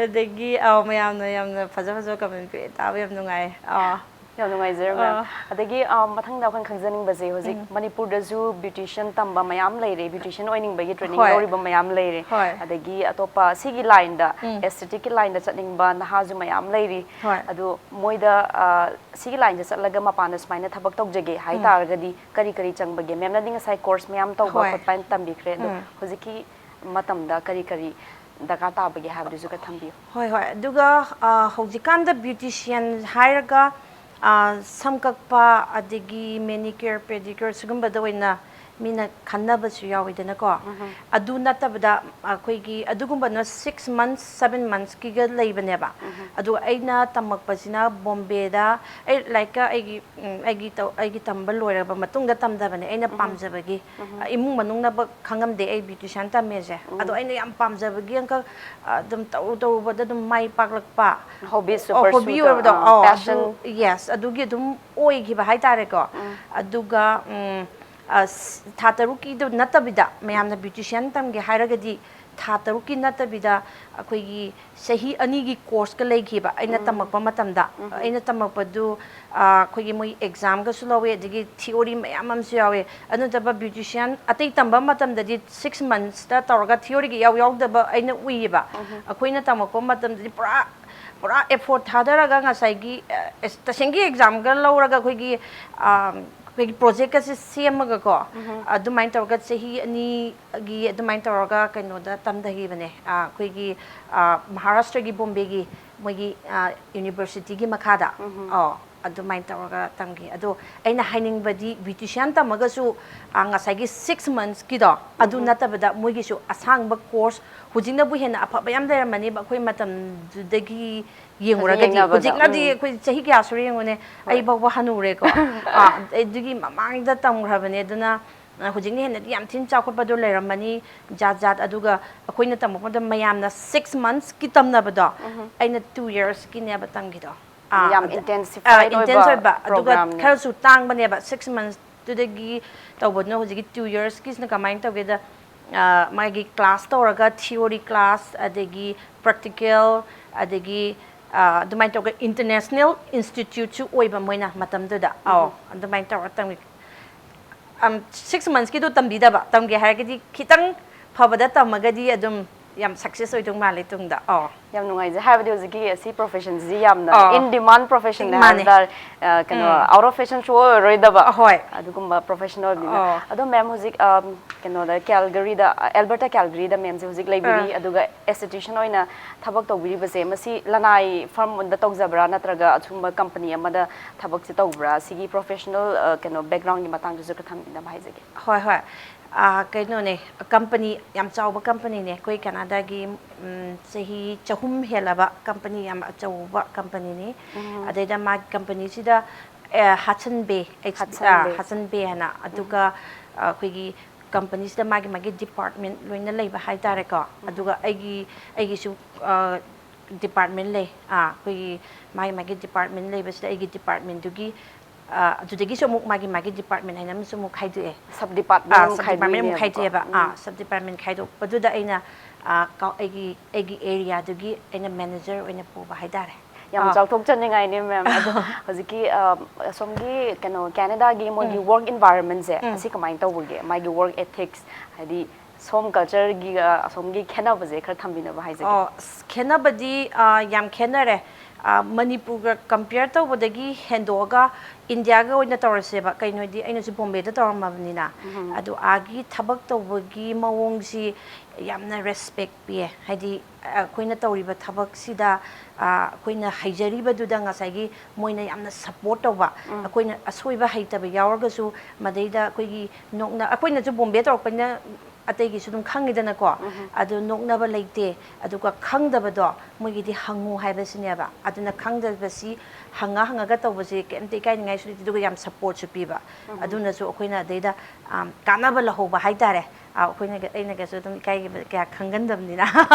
ꯑꯗꯒꯤ, ꯑ, ꯃꯌꯥꯝꯅ ꯌꯥꯝꯅ ꯐꯖ ꯐꯖꯕ comment ꯄꯤꯔꯛꯑꯦ꯫ ꯇꯥꯕ ꯌꯥꯝ ꯅꯨꯡꯉꯥꯏ꯫ ꯑꯥ꯫ ꯌꯥꯝ ꯅꯨꯡꯉꯥꯏꯖꯔꯦ, ꯃꯦꯝ꯫ ꯑꯥ꯫ ꯑꯗꯒꯤ, ꯑ, ꯃꯊꯪꯗ ꯑꯩꯈꯣꯏꯅ ꯈꯪꯖꯅꯤꯡꯕꯁꯦ, ꯍꯧꯖꯤꯛ ꯃꯅꯤꯄꯨꯔꯗꯁꯨ beautician ꯇꯝꯕ ꯃꯌꯥꯝ ꯂꯩꯔꯦ, beautician ꯑꯣꯏꯅꯤꯡꯕꯒꯤ training ꯍꯣꯏ꯫ ꯂꯧꯔꯤꯕ ꯃꯌꯥꯝ ꯂꯩꯔꯦ꯫ ꯍꯣꯏ꯫ ꯑꯗꯒꯤ ꯑꯇꯣꯞꯄ ꯁꯤꯒꯤ lineꯗ, aestheticꯀꯤ lineꯗ ꯆꯠꯅꯤꯡꯕ ꯅꯍꯥꯁꯨ ꯃꯌꯥꯝ ꯂꯩꯔꯤ꯫ ꯍꯣꯏ꯫ ꯑꯗꯣ ꯃꯣꯏꯗ, ꯑ, ꯁꯤꯒꯤ lineꯁꯦ ꯆꯠꯂꯒ ꯃꯄꯥꯟꯗ ꯁꯨꯃꯥꯏꯅ ꯊꯕꯛ ꯇꯧꯖꯒꯦ ꯍꯥꯏ ꯇꯥꯔꯒꯗꯤ ꯀꯔꯤ ꯀꯔꯤ ꯆꯪꯕꯒꯦ? ꯃꯦꯝꯅꯗꯤ ꯉꯁꯥꯏ course ꯃꯌꯥꯝ ꯇꯧꯕ ꯍꯣꯏ꯫ ꯈꯣꯠꯄ ꯍꯥꯏꯅ ꯇꯝꯕꯤꯈ꯭ꯔꯦ, ꯑꯗꯣ ꯍꯧꯖꯤꯛꯀꯤ ꯃꯇꯝꯗ ꯀꯔꯤ ꯀꯔꯤ ꯗꯔꯀꯥꯔ ꯇꯥꯕꯒꯦ ꯍꯥꯏꯕꯗꯨꯁꯨ ꯈꯔ ꯊꯝꯕꯤꯌꯨ꯫ ꯍꯣꯏ, ꯍꯣꯏ꯫ ꯑꯗꯨꯒ, ꯑ, ꯍꯧꯖꯤꯛꯀꯥꯟꯗ beautician ꯍꯥꯏꯔꯒ, ꯑ, ꯁꯝ ꯀꯛꯄ, ꯑꯗꯒꯤ manicure, pedicure ꯁꯤꯒꯨꯝꯕꯗ ꯑꯣꯏꯅ ꯃꯤꯅ ꯈꯟꯅꯕꯁꯨ ꯌꯥꯎꯋꯤꯗꯅꯀꯣ꯫ ꯑꯗꯨ ꯅꯠꯇꯕꯗ ꯑꯩꯈꯣꯏꯒꯤ ꯑꯗꯨꯒꯨꯝꯕꯅ six months, seven monthsꯀꯤꯒ ꯂꯩꯕꯅꯦꯕ꯫ ꯑꯗꯨꯒ ꯑꯩꯅ ꯇꯝꯃꯛꯄꯁꯤꯅ ꯕꯣꯝꯕꯦꯗ, ꯑꯩ ꯂꯥꯏꯔꯤꯛꯀ ꯑꯩꯒꯤ, ꯎꯝ, ꯑꯩꯒꯤ ꯇꯧ-, ꯑꯩꯒꯤ ꯇꯝꯕ ꯂꯣꯏꯔꯕ ꯃꯇꯨꯡꯗ ꯇꯝꯗꯕꯅꯦ, ꯑꯩꯅ ꯄꯥꯝꯖꯕꯒꯤ꯫ ꯑ, ꯏꯃꯨꯡ ꯃꯅꯨꯡꯅꯕꯛ ꯈꯪꯉꯝꯗꯦ ꯑꯩ beautician ꯇꯝꯃꯦꯁꯦ꯫ ꯑꯗꯣ ꯑꯩꯅ ꯌꯥꯝ ꯄꯥꯝꯖꯕꯒꯤ ꯑꯪꯀ, ꯑ, ꯑꯗꯨꯝ ꯇꯧꯔꯨ ꯇꯧꯔꯨꯕꯗ ꯑꯗꯨꯝ ꯃꯥꯏ ꯄꯥꯛꯂꯛꯄ꯫ Hobbiesꯁꯨ ꯑꯣ, hobby pursueꯗ, ꯑꯣꯏꯕꯗꯣ꯫ ꯑ, ꯑꯧ, passion꯫ ꯑꯗꯨ, yes, ꯑꯗꯨꯒꯤ ꯑꯗꯨꯝ ꯑꯣꯏꯈꯤꯕ ꯍꯥꯏꯇꯥꯔꯦꯀꯣ꯫ ꯑꯗꯨꯒ, ꯎꯝ, ꯑ, ꯊꯥ ꯇꯔꯨꯛꯀꯤꯗꯨ ꯅꯠꯇꯕꯤꯗ, ꯃꯌꯥꯝꯅ beautician ꯇꯝꯒꯦ ꯍꯥꯏꯔꯒꯗꯤ ꯊꯥ ꯇꯔꯨꯛꯀꯤ ꯅꯠꯇꯕꯤꯗ ꯑꯩꯈꯣꯏꯒꯤ ꯆꯍꯤ ꯑꯅꯤꯒꯤ courseꯀ ꯂꯩꯈꯤꯕ ꯑꯩꯅ ꯇꯝꯃꯛꯄ ꯃꯇꯝꯗ꯫ ꯑꯩꯅ ꯇꯝꯃꯛꯄꯗꯨ, ꯑ, ꯑꯩꯈꯣꯏꯒꯤ ꯃꯣꯏ examꯒꯁꯨ ꯂꯧꯋꯦ, ꯑꯗꯒꯤ theory ꯃꯌꯥꯝ ꯑꯃꯁꯨ ꯌꯥꯎꯋꯦ꯫ ꯑꯗꯨ ꯅꯠꯇꯕ beautician ꯑꯇꯩ ꯇꯝꯕ ꯃꯇꯝꯗꯗꯤ six monthsꯇ ꯇꯧꯔꯒ theoryꯒ ꯌꯥꯎ ꯌꯥꯎꯗꯕ ꯑꯩꯅ ꯎꯏꯌꯦꯕ꯫ ꯑꯩꯈꯣꯏꯅ ꯇꯝꯃꯛꯄ ꯃꯇꯝꯗꯗꯤ ꯄꯨꯔꯥ ꯄꯨꯔꯥ ꯑꯦꯐꯣꯔꯠ ꯊꯥꯗꯔꯒ ꯉꯁꯥꯏꯒꯤ ꯑ, ꯑꯦꯁ- ꯇꯁꯦꯡꯒꯤ ꯑꯦꯛꯖꯥꯝꯒ ꯂꯧꯔꯒ ꯑꯩꯈꯣꯏꯒꯤ ꯑ, ꯑꯩꯈꯣꯏꯒꯤ ꯄ꯭ꯔꯣꯖꯦꯛꯀꯁꯦ ꯁꯦꯝꯃꯒꯀꯣ, ꯑꯗꯨꯃꯥꯏꯅ ꯇꯧꯔꯒ ꯆꯍꯤ ꯑꯅꯤꯒꯤ ꯑꯗꯨꯃꯥꯏꯅ ꯇꯧꯔꯒ ꯀꯩꯅꯣꯗ ꯇꯝꯊꯈꯤꯕꯅꯦ, ꯑ, ꯑꯩꯈꯣꯏꯒꯤ ꯑ, ꯃꯍꯥꯔꯥꯁꯇ꯭ꯔꯒꯤ ꯕꯣꯝꯕꯦꯒꯤ ꯃꯣꯏꯒꯤ ꯌꯨꯅꯤꯚꯔꯁꯤꯇꯤꯒꯤ ꯃꯈꯥꯗ꯫ ꯑꯣ, ꯑꯗꯨꯃꯥꯏꯅ ꯇꯧꯔꯒ ꯇꯝꯈꯤ꯫ ꯑꯗꯣ ꯑꯩꯅ ꯍꯥꯏꯅꯤꯡꯕꯗꯤ ꯕ꯭ꯌꯨꯇꯤꯁꯤꯌꯥꯟ ꯇꯝꯃꯒꯁꯨ ꯑ, ꯉꯁꯥꯏꯒꯤ ꯁꯤꯛꯁ ꯃꯟꯁꯀꯤꯗꯣ ꯑꯗꯨ ꯅꯠꯇꯕꯗ ꯃꯣꯏꯒꯤꯁꯨ ꯑꯁꯥꯡꯕ ꯀꯣꯔꯁ, ꯍꯧꯖꯤꯛꯅꯕꯨ ꯍꯦꯟꯅ ꯑꯐꯕ ꯌꯥꯝ ꯂꯩꯔꯝꯃꯅꯦꯕ, ꯑꯩꯈꯣꯏ ꯃꯇꯝꯗꯨꯗꯒꯤ ꯌꯦꯡꯉꯨꯔꯒꯗꯤ꯫ ꯌꯦꯡꯅꯕꯗ, ꯍꯧꯖꯤꯛꯅꯗꯤ ꯎꯝ꯫ ꯑꯩꯈꯣꯏ ꯆꯍꯤ ꯀꯌꯥ ꯁꯨꯔꯦ ꯌꯦꯡꯉꯨꯅꯦ, ꯑꯩ ꯐꯥꯎꯕ ꯍꯅꯨꯔꯦꯀꯣ꯫ ꯑꯥ, ꯑꯗꯨꯒꯤ ꯃꯃꯥꯡꯗ ꯇꯝꯈ꯭ꯔꯕꯅꯦ꯫ ꯑꯗꯨꯅ ꯑ, ꯍꯧꯖꯤꯛꯅ ꯍꯦꯟꯅꯗꯤ ꯌꯥꯝ ꯊꯤꯅ ꯆꯥꯎꯈꯠꯄꯗꯣ ꯂꯩꯔꯝꯃꯅꯤ, ꯖꯥꯠ ꯖꯥꯠ꯫ ꯑꯗꯨꯒ ꯑꯩꯈꯣꯏꯅ ꯇꯝꯃꯛꯄꯗ ꯃꯌꯥꯝꯅ ꯁꯤꯛꯁ ꯃꯟꯁꯀꯤ ꯇꯝꯅꯕꯗꯣ, ꯑꯩꯅ ꯇꯨ ꯌꯔꯁꯀꯤꯅꯦꯕ ꯇꯝꯈꯤꯗꯣ꯫ ꯑꯥ, ꯌꯥꯝ ꯑꯗ- intensified ꯑꯥ, intense ꯑꯣꯏꯕ ꯑꯣꯏꯕ, ꯑꯗꯨꯒ programꯅꯦ꯫ ꯈꯔꯁꯨ ꯇꯥꯡꯕꯅꯦꯕ, ꯁꯤꯛꯁ ꯃꯟꯁꯇꯨꯗꯒꯤ ꯇꯧꯕꯗꯨꯅ꯫ ꯍꯧꯖꯤꯛꯀꯤ ꯇꯨ ꯌꯔꯁꯀꯤꯁꯤꯅ ꯀꯃꯥꯏꯅ ꯇꯧꯒꯦꯗ, ꯑ, ꯃꯥꯒꯤ ꯀ꯭ꯂꯥꯁ ꯇꯧꯔꯒ, ꯊꯤꯑꯣꯔꯤ ꯀ꯭ꯂꯥꯁ, ꯑꯗꯒꯤ ꯄ꯭ꯔꯦꯛꯇꯤꯀꯦꯜ, ꯑꯗꯒꯤ ꯑ, ꯑꯗꯨꯃꯥꯏꯅ ꯇꯧꯔꯒ ꯏꯟꯇꯔꯅꯦꯁꯅꯦꯜ ꯏꯟꯁꯇꯤꯇ꯭ꯌꯨꯠꯁꯨ ꯑꯣꯏꯕ ꯃꯣꯏꯅ ꯃꯇꯝꯗꯨꯗ꯫ ꯑꯧ, ꯑꯗꯨꯃꯥꯏꯅ ꯇꯧꯔꯒ ꯇꯝꯃꯤ꯫ ꯁꯤꯛꯁ ꯃꯟꯁꯀꯤꯗꯣ ꯇꯝꯕꯤꯗꯕ, ꯇꯝꯒꯦ ꯍꯥꯏꯔꯒꯗꯤ ꯈꯤꯇꯪ ꯐꯕꯗ ꯇꯝꯃꯒꯗꯤ ꯑꯗꯨꯝ ꯌꯥꯝ ꯁꯛꯁꯦꯁ ꯑꯣꯏꯗꯧ ꯃꯥꯜꯂꯦ ꯇꯨꯡꯗ꯫ ꯑꯧ꯫ ꯌꯥꯝ ꯅꯨꯡꯉꯥꯏꯖꯩ, ꯍꯥꯏꯕꯗꯤ ꯍꯧꯖꯤꯛꯀꯤ ꯑꯁꯤ ꯄ꯭ꯔꯣꯐꯦꯁꯟꯁꯤꯗꯤ ꯌꯥꯝꯅ ꯑꯧ꯫ ꯏꯟ ꯗꯤꯃꯥꯟ ꯄ꯭ꯔꯣꯐꯦꯁꯟꯅꯦ ꯍꯥꯏꯕ ꯃꯥꯅꯦ꯫ ꯇꯥꯔꯦ꯫ ꯑ, ꯀꯩꯅꯣ, ꯎꯝ꯫ ꯑꯥꯎꯠ ꯑꯣꯐ ꯐꯦꯁꯟꯁꯨ ꯑꯣꯏꯔꯣꯏꯗꯕ ꯑꯍꯣꯏ꯫ ꯑꯗꯨꯒꯨꯝꯕ ꯄ꯭ꯔꯣꯐꯦꯁꯟ ꯑꯣꯏꯕꯅꯤꯅ꯫ ꯑꯧ꯫ ꯑꯗꯣ ꯃꯦꯝ ꯍꯧꯖꯤꯛ, ꯑ, ꯀꯩꯅꯣꯗ, ꯀꯦꯜꯒꯔꯤꯗ, ꯑꯦꯜꯕꯔꯇꯥ ꯀꯦꯜꯒꯔꯤꯗ ꯃꯦꯝꯁꯦ ꯍꯧꯖꯤꯛ ꯂꯩꯕꯤꯔꯤ, ꯑꯥ꯫ ꯑꯗꯨꯒ ꯑꯦꯁꯊꯦꯇꯤꯁꯤꯌꯟ ꯑꯣꯏꯅ ꯊꯕꯛ ꯇꯧꯕꯤꯔꯤꯕꯁꯦ, ꯃꯁꯤ ꯂꯅꯥꯏ ꯐꯥꯔꯝ ꯑꯃꯗ ꯇꯧꯖꯕ꯭ꯔꯥ, ꯅꯠꯇ꯭ꯔꯒ ꯑꯁꯨꯝꯕ ꯀꯝꯄꯅꯤ ꯑꯃꯗ ꯊꯕꯛꯁꯦ ꯇꯧꯕ꯭ꯔꯥ? ꯁꯤꯒꯤ ꯄ꯭ꯔꯣꯐꯦꯁꯅꯦꯜ, ꯑ, ꯀꯩꯅꯣ, ꯕꯦꯛꯒ꯭ꯔꯥꯎꯟꯒꯤ ꯃꯇꯥꯡꯗꯁꯨ ꯈꯔ ꯊꯝꯕꯤꯅꯕ ꯍꯥꯏꯖꯒꯦ꯫ ꯍꯣꯏ, ꯍꯣꯏ꯫ ꯑ, ꯀꯩꯅꯣꯅꯦ, ꯀꯝꯄꯅꯤ, ꯌꯥꯝ ꯆꯥꯎꯕ ꯀꯝꯄꯅꯤꯅꯦ꯫ ꯑꯩꯈꯣꯏ ꯀꯅꯥꯗꯥꯒꯤ, ꯎꯝ, ꯆꯍꯤ ꯆꯍꯨꯝ ꯍꯦꯜꯂꯕ ꯀꯝꯄꯅꯤ, ꯌꯥꯝ ꯑꯆꯧꯕ ꯀꯝꯄꯅꯤꯅꯤ꯫ ꯎꯝ꯫ ꯑꯗꯩꯗ ꯃꯥꯒꯤ ꯀꯝꯄꯅꯤꯁꯤꯗ, ꯑ, ꯍꯗꯁꯟ ꯕꯦ, ꯑꯦꯛꯁ-, ꯍꯗꯁꯟ ꯑ, ꯕꯦ꯫ ꯍꯗꯁꯟ ꯕꯦ ꯍꯥꯏꯅ꯫ ꯎꯝ꯫ ꯑꯗꯨꯒ, ꯑ, ꯑꯩꯈꯣꯏꯒꯤ ꯀꯝꯄꯅꯤꯁꯤꯗ ꯃꯥꯒꯤ ꯃꯥꯒꯤ ꯗꯤꯄꯥꯔꯠꯃꯦꯟ ꯂꯣꯏꯅ ꯂꯩꯕ ꯍꯥꯏꯇꯥꯔꯦꯀꯣ꯫ ꯎꯝ꯫ ꯑꯗꯨꯒ ꯑꯩꯒꯤ, ꯑꯩꯒꯤꯁꯨ, ꯑ, ꯗꯤꯄꯥꯔꯠꯃꯦꯟ ꯂꯩ꯫ ꯑꯥ, ꯑꯩꯈꯣꯏꯒꯤ ꯃꯥꯒꯤ ꯃꯥꯒꯤ ꯗꯤꯄꯥꯔꯠꯃꯦꯟ ꯂꯩꯕꯁꯤꯗ ꯑꯩꯒꯤ ꯗꯤꯄꯥꯔꯠꯃꯦꯟꯗꯨꯒꯤ, ꯑ, ꯑꯗꯨꯗꯒꯤꯁꯨ ꯑꯃꯨꯛ ꯃꯥꯒꯤ ꯃꯥꯒꯤ ꯗꯤꯄꯥꯔꯠꯃꯦꯟ ꯍꯥꯏꯅ ꯑꯃꯁꯨ ꯑꯃꯨꯛ ꯈꯥꯏꯗꯣꯛꯑꯦ꯫ ꯁꯕ ꯗꯤꯄꯥꯔꯠꯃꯦꯟ ꯑꯥ, ꯑꯃꯨꯛ ꯁꯕ ꯗꯤꯄꯥꯔꯠꯃꯦꯟ ꯑꯃꯨꯛ ꯈꯥꯏꯗꯣꯛꯏꯅꯦꯕꯀꯣ꯫ ꯈꯥꯏꯗꯣꯛꯑꯦꯕ꯫ ꯑꯥ, ꯎꯝ꯫ ꯁꯕ ꯗꯤꯄꯥꯔꯠꯃꯦꯟ ꯈꯥꯏꯗꯣꯛꯄꯗꯨꯗ ꯑꯩꯅ, ꯑ, ꯀ-, ꯑꯩꯒꯤ, ꯑꯩꯒꯤ ꯑꯦꯔꯤꯌꯥꯗꯨꯒꯤ ꯑꯩꯅ ꯃꯦꯅꯦꯖꯔ ꯑꯣꯏꯅ ꯄꯨꯕ ꯍꯥꯏꯇꯥꯔꯦ꯫ ꯌꯥꯝ ꯑꯥ꯫ ꯆꯥꯎꯊꯣꯛꯆꯅꯤꯡꯉꯥꯏꯅꯤ, ꯃꯦꯝ꯫ ꯑꯗꯣ ꯍꯧꯖꯤꯛꯀꯤ, ꯑ, ꯑꯁꯣꯝꯒꯤ ꯀꯩꯅꯣ, ꯀꯦꯅꯦꯗꯥꯒꯤ ꯃꯣꯏꯒꯤ ꯎꯝ꯫ ꯋꯥꯔꯛ ꯏꯟꯚꯥꯏꯔꯟꯃꯦꯟꯁꯦ, ꯎꯝ꯫ ꯑꯁꯤ ꯀꯃꯥꯏꯅ ꯇꯧꯕꯒꯦ? ꯃꯥꯒꯤ ꯋꯥꯔꯛ ꯑꯦꯊꯤꯛꯁ, ꯍꯥꯏꯗꯤ ꯁꯣꯝ ꯀꯜꯆꯔꯒꯤꯒ ꯑꯁꯣꯝꯒꯤ ꯈꯦꯠꯅꯕꯁꯦ ꯈꯔ ꯊꯝꯕꯤꯅꯕ ꯍꯥꯏꯖꯒꯦ꯫ ꯑꯣ ꯑꯁ, ꯈꯦꯠꯅꯕꯗꯤ ꯑ, ꯌꯥꯝ ꯈꯦꯠꯅꯔꯦ꯫ ꯑ, ꯃꯅꯤꯄꯨꯔꯒ ꯀꯝꯄꯤꯌꯔ ꯇꯧꯕꯗꯒꯤ ꯍꯦꯟꯗꯣꯛꯑꯒ ꯏꯟꯗꯤꯌꯥꯒ ꯑꯣꯏꯅ ꯇꯧꯔꯁꯦꯕ꯫ ꯀꯩꯅꯣ ꯍꯥꯏꯗꯤ ꯑꯩꯅꯁꯨ ꯕꯣꯝꯕꯦꯗ ꯇꯧꯔꯝꯃꯕꯅꯤꯅ, ꯑꯗꯣ ꯑꯥꯒꯤ ꯊꯕꯛ ꯇꯧꯕꯒꯤ ꯃꯑꯣꯡꯁꯤ ꯌꯥꯝꯅ ꯔꯦꯁꯄꯦꯛ ꯄꯤꯌꯦ꯫ ꯍꯥꯏꯗꯤ ꯑ, ꯑꯩꯈꯣꯏꯅ ꯇꯧꯔꯤꯕ ꯊꯕꯛꯁꯤꯗ ꯑ, ꯑꯩꯈꯣꯏꯅ ꯍꯩꯖꯔꯤꯕꯗꯨꯗ ꯉꯁꯥꯏꯒꯤ ꯃꯣꯏꯅ ꯌꯥꯝꯅ ꯁꯞꯄꯣꯔꯠ ꯇꯧꯕ꯫ ꯑꯩꯈꯣꯏꯅ ꯑꯁꯣꯏꯕ ꯍꯩꯇꯕ ꯌꯥꯎꯔꯒꯁꯨ ꯃꯗꯩꯗ ꯑꯩꯈꯣꯏꯒꯤ ꯅꯣꯛꯅ ꯑꯩꯈꯣꯏꯅꯁꯨ ꯕꯣꯝꯕꯦ ꯇꯧꯔꯛꯄꯅꯤꯅ ꯑꯇꯩꯒꯤꯁꯨ ꯑꯗꯨꯝ ꯈꯪꯉꯤꯗꯅꯀꯣ꯫ ꯑꯗꯨ ꯅꯣꯛꯅꯕ ꯂꯩꯇꯦ꯫ ꯑꯗꯨꯒ ꯈꯪꯗꯕꯗꯣ ꯃꯣꯏꯒꯤꯗꯤ ꯍꯪꯉꯨ ꯍꯥꯏꯕꯁꯤꯅꯦꯕ꯫ ꯑꯗꯨꯅ ꯈꯪꯗꯕꯁꯤ ꯍꯪꯉ ꯍꯪꯉꯒ ꯇꯧꯕꯁꯤ ꯀꯩꯝꯇ ꯏꯀꯥꯏꯅꯤꯡꯉꯥꯏꯁꯨ ꯂꯩꯇꯦ, ꯑꯗꯨꯒ ꯌꯥꯝ ꯁꯞꯄꯣꯔꯠꯁꯨ ꯄꯤꯕ꯫ ꯑꯗꯨꯅꯁꯨ ꯑꯩꯈꯣꯏꯅ ꯑꯗꯩꯗ ꯑꯝ, ꯀꯥꯟꯅꯕ ꯂꯧꯍꯧꯕ ꯍꯥꯏꯇꯥꯔꯦ꯫ ꯑ, ꯑꯩꯈꯣꯏꯅ ꯑꯩꯅꯒꯁꯨ ꯑꯗꯨꯝ ꯏꯀꯥꯏꯈꯤꯕ ꯀꯌꯥ ꯈꯪꯒꯟꯗꯕꯅꯤꯅ꯫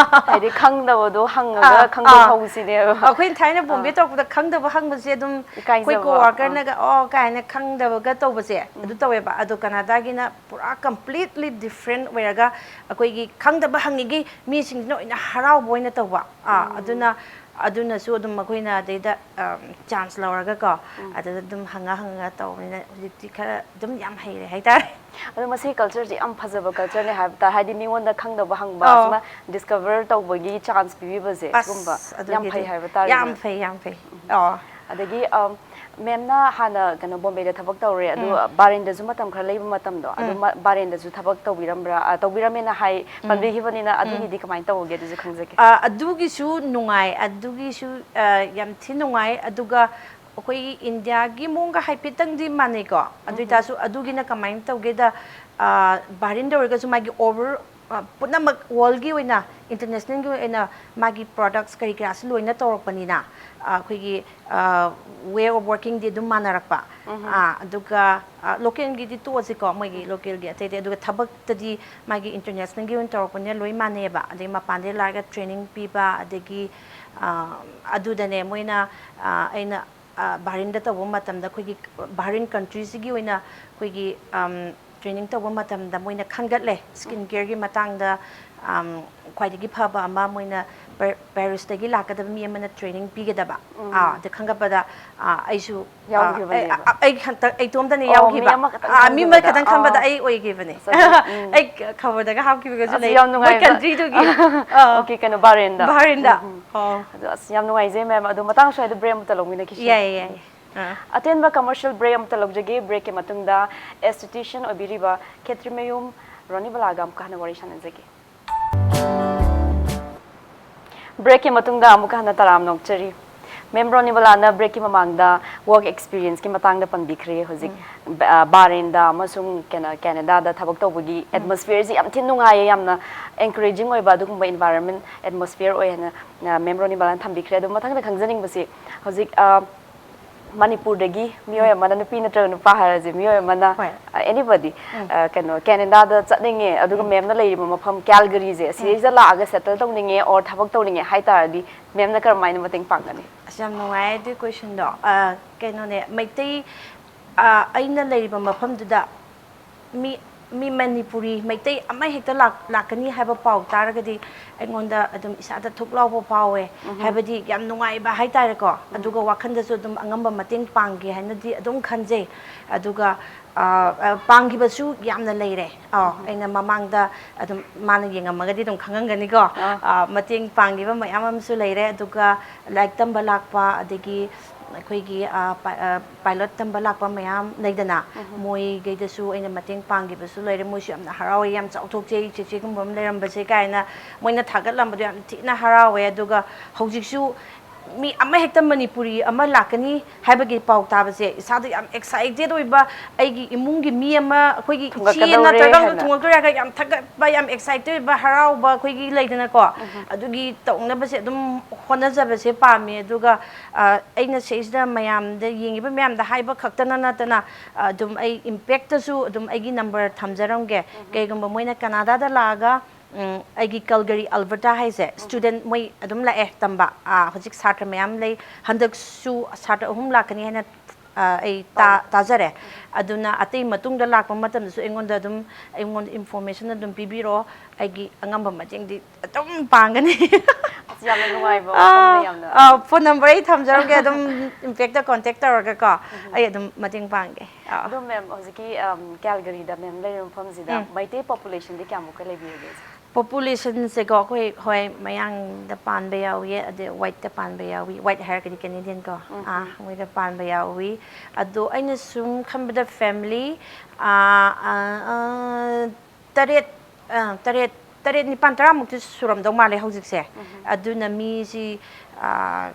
ꯍꯥꯏꯗꯤ ꯈꯪꯗꯕꯗꯣ ꯍꯪꯉꯒ ꯑꯥ, ꯈꯪꯗꯣꯛ ꯑꯥ꯫ ꯍꯧꯁꯤꯅꯦꯕ꯫ ꯑꯩꯈꯣꯏꯅ ꯊꯥꯏꯅ ꯕꯣꯝꯕꯦ ꯇꯧꯔꯛꯄꯗ ꯈꯪꯗꯕ ꯍꯪꯕꯁꯦ ꯑꯗꯨꯝ ꯑꯩꯈꯣꯏ ꯏꯀꯥꯏꯖꯕ, ꯀꯣꯋꯥꯔꯀꯔꯅꯒ ꯑꯣ ꯀꯥꯏꯅ ꯈꯪꯗꯕꯒ ꯇꯧꯕꯁꯦ ꯑꯗꯨ ꯇꯧꯋꯦꯕ꯫ ꯑꯗꯣ ꯀꯅꯥꯗꯥꯒꯤꯅ ꯄꯨꯔꯥ ꯀꯝꯄ꯭ꯂꯤꯠꯂꯤ ꯗꯤꯐ꯭ꯔꯦꯟ ꯑꯣꯏꯔꯒ ꯑꯩꯈꯣꯏꯒꯤ ꯈꯪꯗꯕ ꯍꯪꯉꯤꯒꯤ ꯃꯤꯁꯤꯡꯁꯤꯅ ꯑꯣꯏꯅ ꯍꯔꯥꯎꯕ ꯑꯣꯏꯅ ꯇꯧꯕ꯫ ꯑꯥ, ꯑꯗꯨꯅ ꯑꯗꯨꯅꯁꯨ ꯑꯗꯨꯝ ꯑꯩꯈꯣꯏꯅ ꯑꯗꯩꯗ ꯆꯥꯟꯁ ꯂꯧꯔꯒꯀꯣ ꯑꯗꯨꯗ ꯑꯗꯨꯝ ꯍꯪꯉ ꯍꯪꯉꯒ ꯇꯧꯕꯅꯤꯅ ꯍꯧꯖꯤꯛꯇꯤ ꯈꯔ ꯑꯗꯨꯝ ꯌꯥꯝ ꯍꯩꯔꯦ ꯍꯥꯏꯇꯥꯔꯦ꯫ ꯑꯗꯣ ꯃꯁꯤ ꯀꯜꯆꯔꯁꯦ ꯌꯥꯝ ꯐꯖꯕ ꯀꯜꯆꯔꯅꯦ ꯍꯥꯏꯕ ꯇꯥꯔꯦ꯫ ꯍꯥꯏꯗꯤ ꯃꯤꯉꯣꯟꯗ ꯈꯪꯗꯕ ꯍꯪꯕ, ꯑꯧ꯫ ꯑꯁꯨꯃꯥꯏꯅ ꯗꯤꯁꯀꯚꯔ ꯇꯧꯕꯒꯤ ꯆꯥꯟꯁ ꯄꯤꯕꯤꯕꯁꯦ, ꯁꯤꯒꯨꯝꯕ ꯑꯁ, ꯌꯥꯝ ꯑꯗꯨꯒꯤꯗꯤ ꯐꯩ ꯍꯥꯏꯕ ꯇꯥꯔꯦ꯫ ꯌꯥꯝ ꯐꯩ, ꯌꯥꯝ ꯐꯩ꯫ ꯑꯣ꯫ ꯑꯗꯒꯤ ꯑꯝ, ꯃꯦꯝꯅ ꯍꯥꯟꯅ ꯀꯩꯅꯣ ꯕꯣꯝꯕꯦꯗ ꯊꯕꯛ ꯇꯧꯔꯦ, ꯑꯗꯨ ꯕꯥꯔꯦꯟꯗꯁꯨ ꯃꯇꯝ ꯈꯔ ꯂꯩꯕ ꯃꯇꯝꯗꯣ ꯑꯗꯨ ꯃ- ꯕꯥꯔꯦꯟꯗꯁꯨ ꯊꯕꯛ ꯇꯧꯕꯤꯔꯝꯕ꯭ꯔꯥ? ꯑ, ꯇꯧꯕꯤꯔꯝꯃꯦꯅ ꯍꯥꯏ ꯄꯟꯕꯤꯈꯤꯕꯅꯤꯅ, ꯑꯗꯨꯒꯤꯗꯤ ꯀꯃꯥꯏꯅ ꯇꯧꯒꯦ? ꯑꯗꯨꯁꯨ ꯈꯪꯖꯒꯦ꯫ ꯑ, ꯑꯗꯨꯒꯤꯁꯨ ꯅꯨꯡꯉꯥꯏ, ꯑꯗꯨꯒꯤꯁꯨ ꯑ, ꯌꯥꯝ ꯊꯤ ꯅꯨꯡꯉꯥꯏ꯫ ꯑꯗꯨꯒ ꯑꯩꯈꯣꯏꯒꯤ ꯏꯟꯗꯤꯌꯥꯒꯤ ꯃꯑꯣꯡꯒ ꯍꯥꯏꯐꯦꯠꯇꯪꯗꯤ ꯃꯥꯟꯅꯩꯀꯣ꯫ ꯑꯗꯨ ꯑꯣꯏꯇꯥꯔꯁꯨ ꯑꯗꯨꯒꯤꯅ ꯀꯃꯥꯏꯅ ꯇꯧꯒꯦꯗ, ꯑ, ꯕꯥꯔꯦꯟꯗ ꯑꯣꯏꯔꯒꯁꯨ ꯃꯥꯒꯤ ꯑꯣꯚꯔ ꯑ, ꯄꯨꯝꯅꯃꯛ ꯋꯥꯔꯜꯒꯤ ꯑꯣꯏꯅ, ꯏꯟꯇꯔꯅꯦꯁꯅꯦꯜꯒꯤ ꯑꯣꯏꯅ ꯃꯥꯒꯤ ꯄ꯭ꯔꯣꯗꯛꯁ ꯀꯔꯤ ꯀꯔꯥꯁꯨ ꯂꯣꯏꯅ ꯇꯧꯔꯛꯄꯅꯤꯅ, ꯑ, ꯑꯩꯈꯣꯏꯒꯤ ꯋꯦ ꯑꯣꯐ ꯋꯥꯔꯀꯤꯡꯗꯤ ꯑꯗꯨꯝ ꯃꯥꯟꯅꯔꯛꯄ꯫ ꯑ, ꯑꯗꯨꯒ ꯂꯣꯀꯦꯜꯒꯤꯗꯤ ꯇꯣꯛꯑꯁꯤꯀꯣ, ꯃꯣꯏꯒꯤ ꯂꯣꯀꯦꯜꯒꯤ ꯑꯇꯩꯗꯤ, ꯑꯗꯨꯒ ꯊꯕꯛꯇꯗꯤ ꯃꯥꯒꯤ ꯏꯟꯇꯔꯅꯦꯁꯅꯦꯜꯒꯤ ꯑꯣꯏꯅ ꯇꯧꯔꯛꯄꯅꯤꯅ ꯂꯣꯏ ꯃꯥꯟꯅꯩꯑꯕ꯫ ꯑꯗꯩ ꯃꯄꯥꯟꯗꯩ ꯂꯥꯛꯑꯒ ꯇ꯭ꯔꯦꯅꯤꯡ ꯄꯤꯕ, ꯑꯗꯒꯤ ꯑ, ꯑꯗꯨꯗꯅꯦ ꯃꯣꯏꯅ, ꯑ, ꯑꯩꯅ ꯑ, ꯕꯍꯔꯤꯟꯗ ꯇꯧꯕ ꯃꯇꯝꯗ ꯑꯩꯈꯣꯏꯒꯤ ꯕꯍꯔꯤꯟ ꯀꯟꯇ꯭ꯔꯤꯁꯤꯒꯤ ꯑꯣꯏꯅ ꯑꯩꯈꯣꯏꯒꯤ, ꯑꯝ, ꯇ꯭ꯔꯦꯅꯤꯡ ꯇꯧꯕ ꯃꯇꯝꯗ ꯃꯣꯏꯅ ꯈꯟꯒꯠꯂꯦ, ꯁ꯭ꯀꯤꯟ ꯀꯦꯌꯔꯒꯤ ꯃꯇꯥꯡꯗ, ꯑꯝ, ꯈ꯭ꯋꯥꯏꯗꯒꯤ ꯐꯕ ꯑꯃ ꯃꯣꯏꯅ ꯄꯦ- ꯄꯦꯔꯤꯁꯇꯒꯤ ꯂꯥꯛꯀꯗꯕ ꯃꯤ ꯑꯃꯅ ꯇ꯭ꯔꯦꯅꯤꯡ ꯄꯤꯒꯗꯕ꯫ ꯎꯝ꯫ ꯑꯥ ꯑꯗ ꯈꯪꯒꯠꯄꯗ, ꯑꯥ, ꯑꯩꯁꯨ ꯑꯥ, ꯌꯥꯎꯈꯤꯕꯅꯦꯕ꯫ ꯑꯩ- ꯑꯩ ꯍꯟꯇꯛ ꯑꯩ ꯏꯇꯣꯝꯇꯅꯤ ꯑꯣ, ꯃꯤ ꯌꯥꯎꯈꯤꯕ꯫ ꯑꯃꯈꯛꯇꯪ ꯑꯥ, ꯃꯤ ꯑꯃ ꯈꯟꯕꯗ꯫ ꯈꯛꯇꯪ ꯈꯟꯕꯗ ꯑꯣ꯫ ꯑꯩ ꯑꯣꯏꯈꯤꯕꯅꯦ꯫ ꯆꯠꯂꯤ, ꯎꯝ꯫ ꯑꯩ ꯈꯕꯔꯗꯒ ꯍꯥꯞꯈꯤꯕꯒꯁꯨ ꯑꯁ, ꯂꯩ꯫ ꯌꯥꯝ ꯃꯣꯏ ꯅꯨꯡꯉꯥꯏꯕ꯫ ꯀꯟꯇ꯭ꯔꯤꯗꯨꯒꯤ꯫ ꯑꯥ꯫ ꯑꯣꯀꯦ, ꯀꯩꯅꯣ, ꯕꯥꯔꯦꯟꯗ꯫ ꯕꯥꯔꯦꯟꯗ꯫ ꯎꯝ, ꯎꯝ꯫ ꯑꯣ꯫ ꯑꯗꯣ ꯑꯁ, ꯌꯥꯝ ꯅꯨꯡꯉꯥꯏꯖꯩ ꯃꯦꯝ꯫ ꯑꯗꯣ ꯃꯇꯥꯡ ꯁ꯭ꯋꯥꯏꯗ ꯕ꯭ꯔꯦꯛ ꯑꯃꯇ ꯂꯧꯃꯤꯟꯅꯈꯤꯁꯤ꯫ ꯌꯥꯏꯌꯦ, ꯌꯥꯏꯌꯦ꯫ ꯑꯥ꯫ ꯑꯇꯦꯟꯕ ꯀꯃꯔꯁꯤꯌꯦꯜ ꯕ꯭ꯔꯦꯛ ꯑꯃꯇ ꯂꯧꯖꯒꯦ꯫ ꯕ꯭ꯔꯦꯛꯀꯤ ꯃꯇꯨꯡꯗ ꯑꯦꯁꯊꯦꯇꯤꯁꯤꯌꯟ ꯑꯣꯏꯕꯤꯔꯤꯕ ꯈꯦꯇ꯭ꯔꯤꯃꯌꯨꯝ ꯔꯣꯅꯤꯕꯂꯥꯒ ꯑꯃꯨꯛꯀ ꯍꯟꯅ ꯋꯥꯔꯤ ꯁꯥꯟꯅꯖꯒꯦ꯫ ꯕ꯭ꯔꯦꯛꯀꯤ ꯃꯇꯨꯡꯗ ꯑꯃꯨꯛꯀ ꯍꯟꯅ ꯇꯔꯥꯝꯅ ꯑꯣꯛꯆꯔꯤ꯫ ꯃꯦꯝ ꯔꯣꯅꯤꯕꯂꯥꯅ ꯕ꯭ꯔꯦꯛꯀꯤ ꯃꯃꯥꯡꯗ ꯋꯥꯔꯛ ꯑꯦꯛꯁꯄꯤꯔꯤꯌꯟꯁꯀꯤ ꯃꯇꯥꯡꯗ ꯄꯟꯕꯤꯈ꯭ꯔꯦ꯫ ꯍꯧꯖꯤꯛ ꯕ- ꯑ, ꯕꯥꯔꯦꯟꯗ ꯑꯃꯁꯨꯡ ꯀꯩꯅꯣ, ꯀꯦꯅꯦꯗꯥꯗ ꯊꯕꯛ ꯇꯧꯕꯒꯤ ꯑꯦꯠꯃꯣꯁꯐꯤꯌꯔꯁꯤ ꯌꯥꯝ ꯊꯤꯅ ꯅꯨꯡꯉꯥꯏꯌꯦ, ꯌꯥꯝꯅ ꯑꯦꯟꯀꯔꯦꯖꯤꯡ ꯑꯣꯏꯕ ꯑꯗꯨꯒꯨꯝꯕ ꯏꯟꯚꯥꯏꯔꯣꯟꯃꯦꯟ ꯑꯦꯠꯃꯣꯁꯐꯤꯌꯔ ꯑꯣꯏ ꯍꯥꯏꯅ, ꯑ, ꯃꯦꯝ ꯔꯣꯅꯤꯕꯂꯥꯅ ꯊꯝꯕꯤꯈ꯭ꯔꯦ꯫ ꯑꯗꯣ ꯃꯊꯪꯗ ꯈꯪꯖꯅꯤꯡꯕꯁꯤ, ꯍꯧꯖꯤꯛ, ꯑ, ꯃꯅꯤꯄꯨꯔꯗꯒꯤ ꯃꯤꯑꯣꯏ ꯑꯃꯅ, ꯅꯨꯄꯤ ꯅꯠꯇ꯭ꯔꯒ ꯅꯨꯄꯥ ꯍꯥꯏꯔꯁꯦ, ꯃꯤꯑꯣꯏ ꯑꯃꯅ, ꯍꯣꯏ꯫ ꯑ, ꯑꯦꯅꯤꯕꯗꯤ, ꯑ, ꯀꯩꯅꯣ, ꯀꯦꯅꯦꯗꯥꯗ ꯆꯠꯅꯤꯡꯉꯦ, ꯑꯗꯨꯒ ꯃꯦꯝꯅ ꯂꯩꯔꯤꯕ ꯃꯐꯝ ꯀꯦꯜꯒꯔꯤꯁꯦ, ꯁꯤꯗꯩꯁꯤꯗ ꯂꯥꯛꯑꯒ ꯁꯦꯇꯜ ꯇꯧꯅꯤꯡꯉꯦ ꯑꯣꯔ ꯊꯕꯛ ꯇꯧꯅꯤꯡꯉꯦ ꯍꯥꯏ ꯇꯥꯔꯗꯤ, ꯃꯦꯝꯅ ꯀꯔꯝꯍꯥꯏꯅ ꯃꯇꯦꯡ ꯄꯥꯡꯒꯅꯤ? ꯑꯁ, ꯌꯥꯝ ꯅꯨꯡꯉꯥꯏ ꯑꯗꯨꯒꯤ ꯀꯣꯏꯁꯟꯗꯣ꯫ ꯑ, ꯀꯩꯅꯣꯅꯦ, ꯃꯩꯇꯩ, ꯑ, ꯑꯩꯅ ꯂꯩꯔꯤꯕ ꯃꯐꯝꯗꯨꯗ ꯃꯤ, ꯃꯤ ꯃꯅꯤꯄꯨꯔꯤ, ꯃꯩꯇꯩ ꯑꯃ ꯍꯦꯛꯇ ꯂꯥꯛ-, ꯂꯥꯛꯀꯅꯤ ꯍꯥꯏꯕ ꯄꯥꯎ ꯇꯥꯔꯒꯗꯤ ꯑꯩꯉꯣꯟꯗ ꯑꯗꯨꯝ ꯏꯁꯥꯗ ꯊꯨꯛ ꯂꯥꯎꯕ ꯐꯥꯎꯋꯦ꯫ ꯍꯥꯏꯕꯗꯤ ꯌꯥꯝ ꯅꯨꯡꯉꯥꯏꯕ ꯍꯥꯏꯇꯥꯔꯦꯀꯣ꯫ ꯑꯗꯨꯒ ꯋꯥꯈꯜꯗꯁꯨ ꯑꯗꯨꯝ ꯑꯉꯝꯕ ꯃꯇꯦꯡ ꯄꯥꯡꯒꯦ ꯍꯥꯏꯅꯗꯤ ꯑꯗꯨꯝ ꯈꯟꯖꯩ꯫ ꯑꯗꯨꯒ, ꯑ, ꯑ, ꯄꯥꯡꯈꯤꯕꯁꯨ ꯌꯥꯝꯅ ꯂꯩꯔꯦ꯫ ꯑ, ꯑꯩꯅ ꯃꯃꯥꯡꯗ ꯑꯗꯨꯝ, ꯃꯥꯅ ꯌꯦꯡꯉꯝꯃꯒꯗꯤ ꯑꯗꯨꯝ ꯈꯪꯉꯝꯒꯅꯤꯀꯣ꯫ ꯑꯥ꯫ ꯑ, ꯃꯇꯦꯡ ꯄꯥꯡꯈꯤꯕ ꯃꯌꯥꯝ ꯑꯃꯁꯨ ꯂꯩꯔꯦ꯫ ꯑꯗꯨꯒ ꯂꯥꯏꯔꯤꯛ ꯇꯝꯕ ꯂꯥꯛꯄ, ꯑꯗꯒꯤ ꯑꯩꯈꯣꯏꯒꯤ, ꯑ, ꯄꯥ-, ꯑ, ꯄꯥꯏꯂꯣꯠ ꯇꯝꯕ ꯂꯥꯛꯄ ꯃꯌꯥꯝ ꯂꯩꯗꯅ, ꯃꯣꯏꯈꯩꯗꯁꯨ ꯑꯩꯅ ꯃꯇꯦꯡ ꯄꯥꯡꯈꯤꯕꯁꯨ ꯂꯩꯔꯦ꯫ ꯃꯣꯏꯁꯨ ꯌꯥꯝꯅ ꯍꯔꯥꯎꯋꯦ, "ꯌꯥꯝ ꯆꯥꯎꯊꯣꯛꯆꯩ, ꯆꯦꯆꯦꯒꯨꯝꯕ ꯑꯃ ꯂꯩꯔꯝꯕꯁꯦ" ꯀꯥꯏꯅ ꯃꯣꯏꯅ ꯊꯥꯒꯠꯂꯝꯕꯗꯣ ꯌꯥꯝ ꯊꯤꯅ ꯍꯔꯥꯎꯋꯦ꯫ ꯑꯗꯨꯒ ꯍꯧꯖꯤꯛꯁꯨ ꯃꯤ ꯑꯃꯍꯦꯛꯇ ꯃꯅꯤꯄꯨꯔꯤ ꯑꯃ ꯂꯥꯛꯀꯅꯤ ꯍꯥꯏꯕꯒꯤ ꯄꯥꯎ ꯇꯥꯕꯁꯦ ꯏꯁꯥꯗ ꯌꯥꯝ ꯑꯦꯛꯁꯥꯏꯇꯦꯠ ꯑꯣꯏꯕ, ꯑꯩꯒꯤ ꯏꯃꯨꯡꯒꯤ ꯃꯤ ꯑꯃ, ꯑꯩꯈꯣꯏꯒꯤ ꯏꯆꯦ ꯊꯨꯡꯉꯛꯀꯗꯧꯔꯦ ꯅꯠꯇ꯭ꯔꯒ ꯍꯥꯏꯅ꯫ ꯊꯨꯡꯉꯛꯇꯣꯔꯦ ꯍꯥꯏꯔꯒ ꯌꯥꯝ ꯊꯥꯒꯠꯄ, ꯌꯥꯝ ꯑꯦꯛꯁꯥꯏꯇꯦꯠ ꯑꯣꯏꯕ, ꯍꯔꯥꯎꯕ ꯑꯩꯈꯣꯏꯒꯤ ꯂꯩꯗꯅꯀꯣ꯫ ꯑꯗꯨꯒꯤ ꯇꯧꯅꯕꯁꯦ ꯑꯗꯨꯝ ꯍꯣꯠꯅꯖꯕꯁꯦ ꯄꯥꯝꯃꯤ꯫ ꯑꯗꯨꯒ, ꯑ, ꯑꯩꯅ ꯁꯤꯁꯤꯗ ꯃꯌꯥꯝꯗ, ꯌꯦꯡꯉꯤꯕ ꯃꯌꯥꯝꯗ ꯍꯥꯏꯕ ꯈꯛꯇꯅ ꯅꯠꯇꯅ, ꯑ, ꯑꯗꯨꯝ ꯑꯩ ꯏꯝꯄꯦꯛꯇꯁꯨ ꯑꯗꯨꯝ ꯑꯩꯒꯤ ꯅꯝꯕꯔ ꯊꯝꯖꯔꯝꯒꯦ꯫ ꯀꯩꯒꯨꯝꯕ ꯃꯣꯏꯅ ꯀꯅꯥꯗꯥꯗ ꯂꯥꯛꯑꯒ, ꯎꯝ, ꯑꯩꯒꯤ ꯀꯜꯒꯔꯤ ꯑꯜꯕꯔꯇꯥ ꯍꯥꯏꯁꯦ, ꯁ꯭ꯇꯨꯗꯦꯟꯠ ꯃꯣꯏ ꯑꯗꯨꯝ ꯂꯥꯛꯑꯦ ꯇꯝꯕ꯫ ꯑ, ꯍꯧꯖꯤꯛ ꯁꯥꯇ꯭ꯔ ꯃꯌꯥꯝ ꯂꯩ꯫ ꯍꯟꯗꯛꯁꯨ ꯁꯥꯇ꯭ꯔ ꯑꯍꯨꯝ ꯂꯥꯛꯀꯅꯤ ꯍꯥꯏꯅ, ꯑ, ꯑꯩ ꯇꯥ-, ꯇꯥꯖꯔꯦ꯫ ꯑꯗꯨꯅ ꯑꯇꯩ ꯃꯇꯨꯡꯗ ꯂꯥꯛꯄ ꯃꯇꯝꯗꯁꯨ ꯑꯩꯉꯣꯟꯗ ꯑꯗꯨꯝ, ꯑꯩꯉꯣꯟꯗ ꯏꯟꯐꯣꯔꯃꯦꯁꯟ ꯑꯗꯨꯝ ꯄꯤꯕꯤꯔꯛꯑꯣ꯫ ꯑꯩꯒꯤ ꯑꯉꯝꯕ ꯃꯇꯦꯡꯗꯤ ꯑꯗꯨꯝ ꯄꯥꯡꯒꯅꯤ꯫ ꯌꯥꯝꯅ ꯅꯨꯡꯉꯥꯏꯕ ꯋꯥꯐꯝꯅꯤ, ꯌꯥꯝꯅ꯫ ꯐꯣꯟ ꯅꯝꯕꯔ ꯑꯩ ꯊꯝꯖꯔꯝꯒꯦ, ꯑꯗꯨꯝ ꯏꯝꯄꯦꯛꯇ ꯀꯣꯟꯇꯦꯛ ꯇꯧꯔꯒꯀꯣ ꯑꯩ ꯑꯗꯨꯝ ꯃꯇꯦꯡ ꯄꯥꯡꯒꯦ꯫ ꯑꯥ꯫ ꯑꯗꯣ ꯃꯦꯝ, ꯍꯧꯖꯤꯛꯀꯤ ꯀꯦꯜꯒꯔꯤꯗ ꯃꯦꯝ ꯂꯩꯔꯤꯕ ꯃꯐꯝꯁꯤꯗ ꯎꯝ꯫ ꯃꯩꯇꯩ ꯄꯣꯄꯨꯂꯦꯁꯟꯗꯤ ꯀꯌꯥꯃꯨꯛꯀ ꯂꯩꯕꯤꯔꯒꯦ? ꯄꯣꯄꯨꯂꯦꯁꯟꯁꯦꯀꯣ, ꯑꯩꯈꯣꯏ ꯍꯣꯏ, ꯃꯌꯥꯡꯗ ꯄꯥꯟꯕ ꯌꯥꯎꯏ, ꯑꯗꯩ ꯋꯥꯏꯠꯇ ꯄꯥꯟꯕ ꯌꯥꯎꯏ, ꯋꯥꯏꯠ ꯍꯥꯏꯔꯒꯗꯤ ꯀꯦꯅꯦꯗꯤꯌꯟ ꯀꯣ꯫ ꯑꯥ, ꯃꯣꯏꯗ ꯄꯥꯟꯕ ꯌꯥꯎꯏ꯫ ꯑꯗꯣ ꯑꯩꯅ ꯁꯨꯝ ꯈꯟꯕꯗ ꯐꯦꯃꯤꯂꯤ ꯇꯔꯦꯠ, ꯑ, ꯇꯔꯦꯠ, ꯇꯔꯦꯠ, ꯅꯤꯄꯥꯟ, ꯇꯔꯥꯃꯨꯛꯇꯤ ꯁꯨꯔꯝꯗꯧ ꯃꯥꯜꯂꯦ ꯍꯧꯖꯤꯛꯁꯦ꯫ ꯑꯗꯨꯅ ꯃꯤꯁꯤ, ꯑ,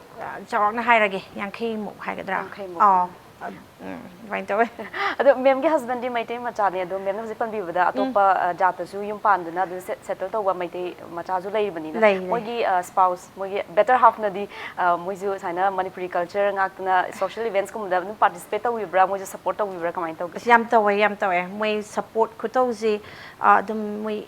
ꯆꯥꯎꯔꯥꯛꯅ ꯍꯥꯏꯔꯒꯦ, ꯌꯥꯡꯈꯩꯃꯨꯛ ꯍꯥꯏꯒꯗ꯭ꯔꯥ? ꯌꯥꯡꯈꯩꯃꯨꯛ꯫ ꯑꯥ, ꯑꯗ-, ꯎꯝ, ꯑꯗꯨꯃꯥꯏꯅ ꯇꯧꯋꯦ꯫ ꯑꯗꯣ ꯃꯦꯝꯒꯤ ꯍꯁꯕꯦꯟꯗꯤ ꯃꯩꯇꯩ ꯃꯆꯥꯅꯦ, ꯑꯗꯣ ꯃꯦꯝꯅ ꯍꯧꯖꯤꯛ ꯄꯟꯕꯤꯕꯗ ꯑꯇꯣꯞꯄ, ꯑ, ꯖꯥꯠꯇꯁꯨ ꯌꯨꯝ ꯄꯥꯟꯗꯨꯅ ꯑꯗꯨ ꯁꯦ-, ꯁꯦꯇꯜ ꯇꯧꯕ ꯃꯩꯇꯩ ꯃꯆꯥꯁꯨ ꯂꯩꯔꯤꯕꯅꯤꯅ, ꯂꯩ, ꯂꯩ꯫ ꯃꯣꯏꯒꯤ, ꯑ, ꯁ꯭ꯄꯥꯎꯁ, ꯃꯣꯏꯒꯤ ꯕꯦꯇꯔ ꯍꯥꯐꯅꯗꯤ, ꯑ, ꯃꯣꯏꯁꯨ ꯁꯨꯃꯥꯏꯅ ꯃꯅꯤꯄꯨꯔꯤ ꯀꯜꯆꯔ ꯉꯥꯛꯇꯅ ꯁꯣꯁꯤꯌꯦꯜ ꯏꯚꯦꯟꯠꯁꯀꯨꯝꯕꯗ ꯑꯗꯨꯝ ꯄꯥꯔꯇꯤꯁꯤꯄꯦꯠ ꯇꯧꯕꯤꯕ꯭ꯔꯥ, ꯃꯣꯏꯁꯨ ꯁꯞꯄꯣꯔꯠ ꯇꯧꯕꯤꯕ꯭ꯔꯥ, ꯀꯃꯥꯏꯅ ꯇꯧꯒꯦ? ꯑꯁ, ꯌꯥꯝ ꯇꯧꯋꯦ, ꯌꯥꯝ ꯇꯧꯋꯦ꯫ ꯃꯣꯏ ꯁꯞꯄꯣꯔꯠ ꯈꯨꯇꯧꯁꯤ, ꯑ, ꯑꯗꯨꯝ ꯃꯣꯏ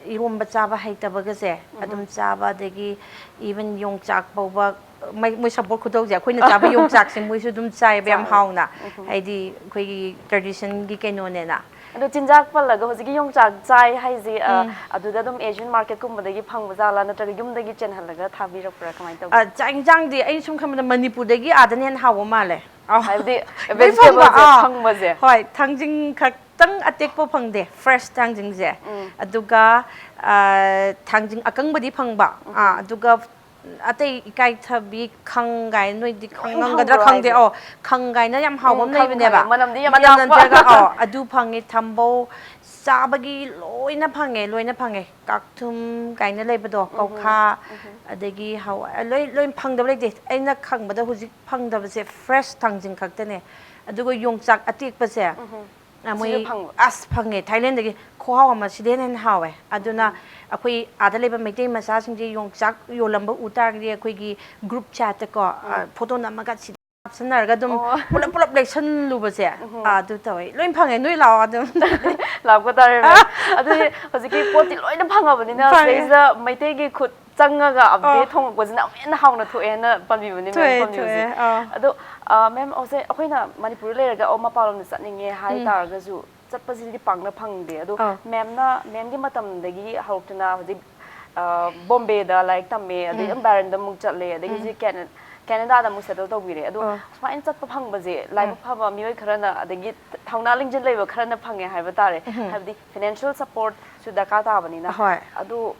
ꯏꯔꯣꯝꯕ ꯆꯥꯕ ꯍꯩꯇꯕꯒꯁꯦ ꯑꯗꯨꯝ ꯆꯥꯕ, ꯑꯗꯒꯤ ꯏꯚꯟ ꯌꯣꯡꯆꯥꯛ ꯐꯥꯎꯕ, ꯃꯣꯏ, ꯃꯣꯏ ꯁꯞꯄꯣꯔꯠ ꯈꯨꯇꯧꯁꯦ, ꯑꯩꯈꯣꯏꯅ ꯆꯥꯕ ꯌꯣꯡꯆꯥꯛꯁꯦ ꯃꯣꯏꯁꯨ ꯑꯗꯨꯝ ꯆꯥꯏꯌꯦꯕ ꯌꯥꯝ ꯆꯥꯏ꯫ ꯍꯥꯎꯅ꯫ ꯍꯥꯏꯗꯤ ꯑꯩꯈꯣꯏꯒꯤ ꯇ꯭ꯔꯦꯗꯤꯁꯟꯒꯤ ꯀꯩꯅꯣꯅꯦꯅ꯫ ꯑꯗꯣ ꯆꯤꯟꯖꯥꯛ ꯄꯜꯂꯒ ꯍꯧꯖꯤꯛꯀꯤ ꯌꯣꯡꯆꯥꯛ ꯆꯥꯏ ꯍꯥꯏꯁꯦ, ꯑ, ꯑꯗꯨꯗ ꯑꯗꯨꯝ ꯑꯦꯁꯤꯌꯟ ꯃꯥꯔꯀꯦꯠꯀꯨꯝꯕꯗꯒꯤ ꯐꯪꯕ ꯖꯥꯠꯂꯥ, ꯅꯠꯇ꯭ꯔꯒ ꯌꯨꯝꯗꯒꯤ ꯆꯦꯟꯍꯜꯂꯒ ꯊꯥꯕꯤꯔꯛꯄ꯭ꯔꯥ, ꯀꯃꯥꯏꯅ ꯇꯧꯒꯦ? ꯑ, ꯆꯥꯛ ꯏꯟꯖꯥꯡꯗꯤ ꯑꯩ ꯁꯨꯝ ꯈꯟꯕꯗ ꯃꯅꯤꯄꯨꯔꯗꯒꯤ ꯑꯥꯗꯅ ꯍꯦꯟꯅ ꯍꯥꯎꯕ ꯃꯥꯜꯂꯦ꯫ ꯑ, ꯍꯥꯏꯕꯗꯤ ꯂꯣꯏ ꯐꯪꯕ, ꯚꯦꯖꯤꯇꯦꯕꯜꯁꯦ ꯑꯥ꯫ ꯐꯪꯕꯁꯦ꯫ ꯍꯣꯏ, ꯊꯥꯡꯖꯤꯡ ꯈꯛꯇꯪ ꯑꯇꯦꯛꯄ ꯐꯪꯗꯦ, ꯐ꯭ꯔꯦꯁ ꯊꯥꯡꯖꯤꯡꯁꯦ꯫ ꯑꯗꯨꯒ, ꯑ, ꯊꯥꯡꯖꯤꯡ ꯑꯀꯪꯕꯗꯤ ꯐꯪꯕ꯫ ꯑꯥ, ꯑꯗꯨꯒ ꯑꯇꯩ ꯏꯀꯥꯏꯊꯕꯤ, ꯈꯪ ꯀꯥꯏꯅ, ꯅꯣꯏꯗꯤ ꯈꯪꯉꯝꯒꯗ꯭ꯔꯥ ꯐꯪꯕ꯭ꯔꯣ ꯈꯪꯗꯦ꯫ ꯍꯥꯏꯁꯦ? ꯑꯣ, ꯈꯪ ꯀꯥꯏꯅ ꯌꯥꯝ ꯍꯥꯎꯕ ꯎꯝ, ꯑꯃ ꯈꯪ, ꯂꯩꯕꯅꯦꯕ꯫ ꯈꯪꯉꯦ꯫ ꯃꯅꯝꯗꯤ ꯌꯥꯝ ꯃꯅꯝ ꯌꯥꯛꯄ꯫ ꯅꯝꯊꯤꯔꯒ, ꯑꯣ, ꯑꯗꯨ ꯐꯪꯉꯤ, ꯊꯝꯕꯧ, ꯆꯥꯕꯒꯤ ꯂꯣꯏꯅ ꯐꯪꯉꯦ, ꯂꯣꯏꯅ ꯐꯪꯉꯦ꯫ ꯀꯥꯛꯊꯨꯝ ꯀꯥꯏꯅ ꯂꯩꯕꯗꯣ, ꯀꯧꯈꯥ, ꯑꯗꯒꯤ ꯍꯋꯥꯏ, ꯂꯣꯏ, ꯂꯣꯏ ꯐꯪꯗꯕ ꯂꯩꯇꯦ꯫ ꯑꯩꯅ ꯈꯪꯕꯗ ꯍꯧꯖꯤꯛ ꯐꯪꯗꯕꯁꯦ ꯐ꯭ꯔꯦꯁ ꯊꯥꯡꯖꯤꯡ ꯈꯛꯇꯅꯦ꯫ ꯑꯗꯨꯒ ꯌꯣꯡꯆꯥꯛ ꯑꯇꯦꯛꯄꯁꯦ, ꯑ, ꯃꯣꯏ, ꯁꯤꯁꯨ ꯐꯪꯕ? ꯑꯁ, ꯐꯪꯉꯦ꯫ ꯊꯥꯏꯂꯦꯟꯗꯒꯤ ꯈꯨꯍꯥꯎ ꯑꯃ, ꯁꯤꯗꯩ ꯍꯦꯟꯅ ꯍꯦꯟꯅ ꯍꯥꯎꯋꯦ꯫ ꯑꯗꯨꯅ ꯑꯩꯈꯣꯏ ꯑꯥꯗ ꯂꯩꯕ ꯃꯩꯇꯩ ꯃꯆꯥꯁꯤꯡꯁꯦ ꯌꯣꯡꯆꯥꯛ ꯌꯣꯜꯂꯝꯕ ꯎ ꯇꯥꯔꯒꯗꯤ ꯑꯩꯈꯣꯏꯒꯤ ꯒ꯭ꯔꯨꯞ ꯆꯦꯠꯇꯀꯣ, ꯑ, ꯐꯣꯇꯣ ꯅꯝꯃꯒ ꯁꯤꯗ ꯍꯥꯞꯆꯟꯅꯔꯒ ꯑꯗꯨꯝ ꯑꯣ꯫ ꯄꯨꯂꯞ ꯄꯨꯂꯞ ꯂꯩꯁꯜꯂꯨꯕꯁꯦ꯫ ꯑꯥ, ꯑꯗꯨ ꯇꯧꯋꯦ꯫ ꯂꯣꯏ ꯐꯪꯉꯦ, ꯅꯣꯏ ꯂꯥꯛꯑꯣ ꯑꯗꯨꯝ꯫ ꯂꯥꯛꯄ ꯇꯥꯔꯦ, ꯃꯦꯝ꯫ ꯑꯗꯨꯗꯤ ꯍꯧꯖꯤꯛꯀꯤ ꯄꯣꯠꯇꯤ ꯂꯣꯏꯅ ꯐꯪꯉꯕꯅꯤꯅ, ꯐꯪꯉꯦ꯫ ꯁꯤꯗꯩꯁꯤꯗ ꯃꯩꯇꯩꯒꯤ ꯈꯨꯠ ꯆꯪꯉꯒ ꯑꯣ꯫ ꯑꯞꯗꯦꯠ ꯊꯣꯡꯉꯛꯄꯁꯤꯅ ꯑꯃꯨꯛ ꯍꯦꯟꯅ ꯍꯥꯎꯅ ꯊꯣꯛꯑꯦꯅ ꯄꯟꯕꯤꯕꯅꯦ, ꯃꯦꯝ, ꯊꯣꯛꯑꯦ, ꯄꯟꯕꯤꯕꯁꯦ꯫ ꯊꯣꯛꯑꯦ, ꯑꯥ꯫ ꯑꯗꯣ, ꯑ, ꯃꯦꯝ, ꯍꯧꯖꯤꯛ ꯑꯩꯈꯣꯏꯅ ꯃꯅꯤꯄꯨꯔꯗ ꯂꯩꯔꯒ, ꯑꯣ, ꯃꯄꯥꯟꯂꯣꯝꯗ ꯆꯠꯅꯤꯡꯉꯦ ꯍꯥꯏ ꯇꯥꯔꯒꯁꯨ, ꯆꯠꯄꯁꯤꯗꯤ ꯄꯥꯛꯅ ꯐꯪꯗꯦ꯫ ꯑꯗꯣ, ꯑꯥ꯫ ꯃꯦꯝꯅ, ꯃꯦꯝꯒꯤ ꯃꯇꯝꯗꯒꯤ ꯍꯧꯔꯛꯇꯨꯅ ꯍꯧꯖꯤꯛ ꯕꯣꯝꯕꯦꯗ ꯂꯥꯏꯔꯤꯛ ꯇꯝꯃꯦ, ꯑꯗꯩ ꯑꯗꯨꯝ ꯕꯥꯏꯔꯟꯗ ꯑꯃꯨꯛ ꯆꯠꯂꯦ, ꯑꯗꯒꯤ ꯍꯧꯖꯤꯛ ꯀꯦꯅ- ꯀꯦꯅꯗꯥꯗ ꯑꯃꯨꯛ ꯁꯦꯇꯜ ꯇꯧꯕꯤꯔꯦ꯫ ꯑꯗꯣ ꯁꯨꯃꯥꯏꯅ ꯆꯠꯄ ꯐꯪꯕꯁꯦ ꯂꯥꯏꯕꯛ ꯐꯕ ꯃꯤꯑꯣꯏ ꯈꯔꯅ, ꯑꯗꯒꯤ ꯊꯧꯅꯥ ꯂꯤꯡꯖꯦꯜ ꯂꯩꯕ ꯈꯔꯅ ꯐꯪꯉꯦ ꯍꯥꯏꯕ ꯇꯥꯔꯦ꯫ ꯍꯥꯏꯕꯗꯤ ꯐꯥꯏꯅꯥꯟꯁꯤꯌꯦꯜ ꯁꯄꯣꯔꯠꯁꯨ ꯗꯔꯀꯥꯔ ꯇꯥꯕꯅꯤꯅ꯫ ꯍꯣꯏ꯫ ꯑꯗꯣ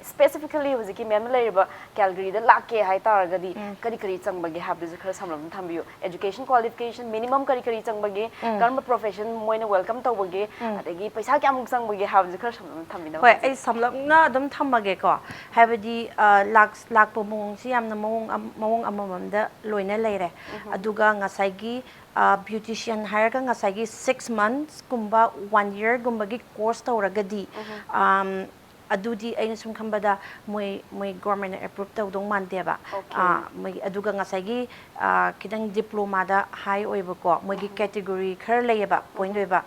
ꯁ꯭ꯄꯦꯁꯤꯐꯤꯀꯦꯜꯂꯤ ꯍꯧꯖꯤꯛꯀꯤ ꯃꯦꯝꯅ ꯂꯩꯔꯤꯕ ꯀꯦꯜꯒꯔꯤꯗ ꯂꯥꯛꯀꯦ ꯍꯥꯏ ꯇꯥꯔꯒꯗꯤ ꯀꯔꯤ ꯀꯔꯤ ꯆꯪꯕꯒꯦ ꯍꯥꯏꯕꯗꯨꯁꯨ ꯈꯔ ꯁꯝꯂꯞꯅ ꯊꯝꯕꯤꯌꯨ꯫ ꯑꯦꯖꯨꯀꯦꯁꯟ ꯀ꯭ꯋꯥꯂꯤꯐꯤꯀꯦꯁꯟ, ꯃꯤꯅꯤꯃꯝ ꯀꯔꯤ ꯀꯔꯤ ꯆꯪꯕꯒꯦ, ꯀꯔꯝꯕ ꯄ꯭ꯔꯣꯐꯦꯁꯟ ꯃꯣꯏꯅ ꯋꯦꯜꯀꯝ ꯇꯧꯕꯒꯦ, ꯑꯗꯒꯤ ꯄꯩꯁꯥ ꯀꯌꯥꯃꯨꯛ ꯆꯪꯕꯒꯦ ꯍꯥꯏꯕꯁꯨ ꯈꯔ ꯁꯝꯂꯞꯅ ꯊꯝꯕꯤꯅꯕ ꯍꯣꯏ, ꯍꯣꯠꯅꯁꯤ꯫ ꯑꯩ ꯁꯝꯂꯞꯅ ꯑꯗꯨꯝ ꯊꯝꯃꯒꯦꯀꯣ꯫ ꯍꯥꯏꯕꯗꯤ ꯑ, ꯂꯥꯛ- ꯂꯥꯛꯄ ꯃꯑꯣꯡꯁꯤ ꯌꯥꯝꯅ ꯃꯑꯣꯡ ꯑꯝ- ꯃꯑꯣꯡ ꯑꯃꯃꯝꯗ ꯂꯣꯏꯅ ꯂꯩꯔꯦ꯫ ꯑꯗꯨꯒ ꯉꯁꯥꯏꯒꯤ ꯕ꯭ꯌꯨꯇꯤꯁꯤꯌꯟ ꯍꯥꯏꯔꯒ ꯉꯁꯥꯏꯒꯤ ꯁꯤꯛꯁ ꯃꯟꯁꯀꯨꯝꯕ ꯋꯥꯟ ꯌꯔꯒꯨꯝꯕꯒꯤ ꯀꯣꯔꯁ ꯇꯧꯔꯒꯗꯤ ꯑꯝ, ꯑꯗꯨꯗꯤ ꯑꯩꯅ ꯁꯨꯝ ꯈꯟꯕꯗ ꯃꯣꯏ ꯃꯣꯏ ꯒꯣꯔꯃꯦꯟꯅ ꯑꯦꯄ꯭ꯔꯨꯞ ꯇꯧꯗꯧ ꯃꯥꯟꯗꯦꯕ꯫ Okay. ꯑꯥ, ꯃꯣꯏꯒꯤ ꯑꯗꯨꯒ ꯉꯁꯥꯏꯒꯤ ꯑꯥ, ꯈꯤꯇꯪ ꯗꯤꯄ꯭ꯂꯣꯃꯥꯗ ꯍꯥꯏ ꯑꯣꯏꯕꯀꯣ, ꯃꯣꯏꯒꯤ ꯀꯦꯇꯦꯒꯣꯔꯤ ꯈꯔ ꯂꯩꯌꯦꯕ, ꯄꯣꯏꯟ ꯑꯣꯏꯕ꯫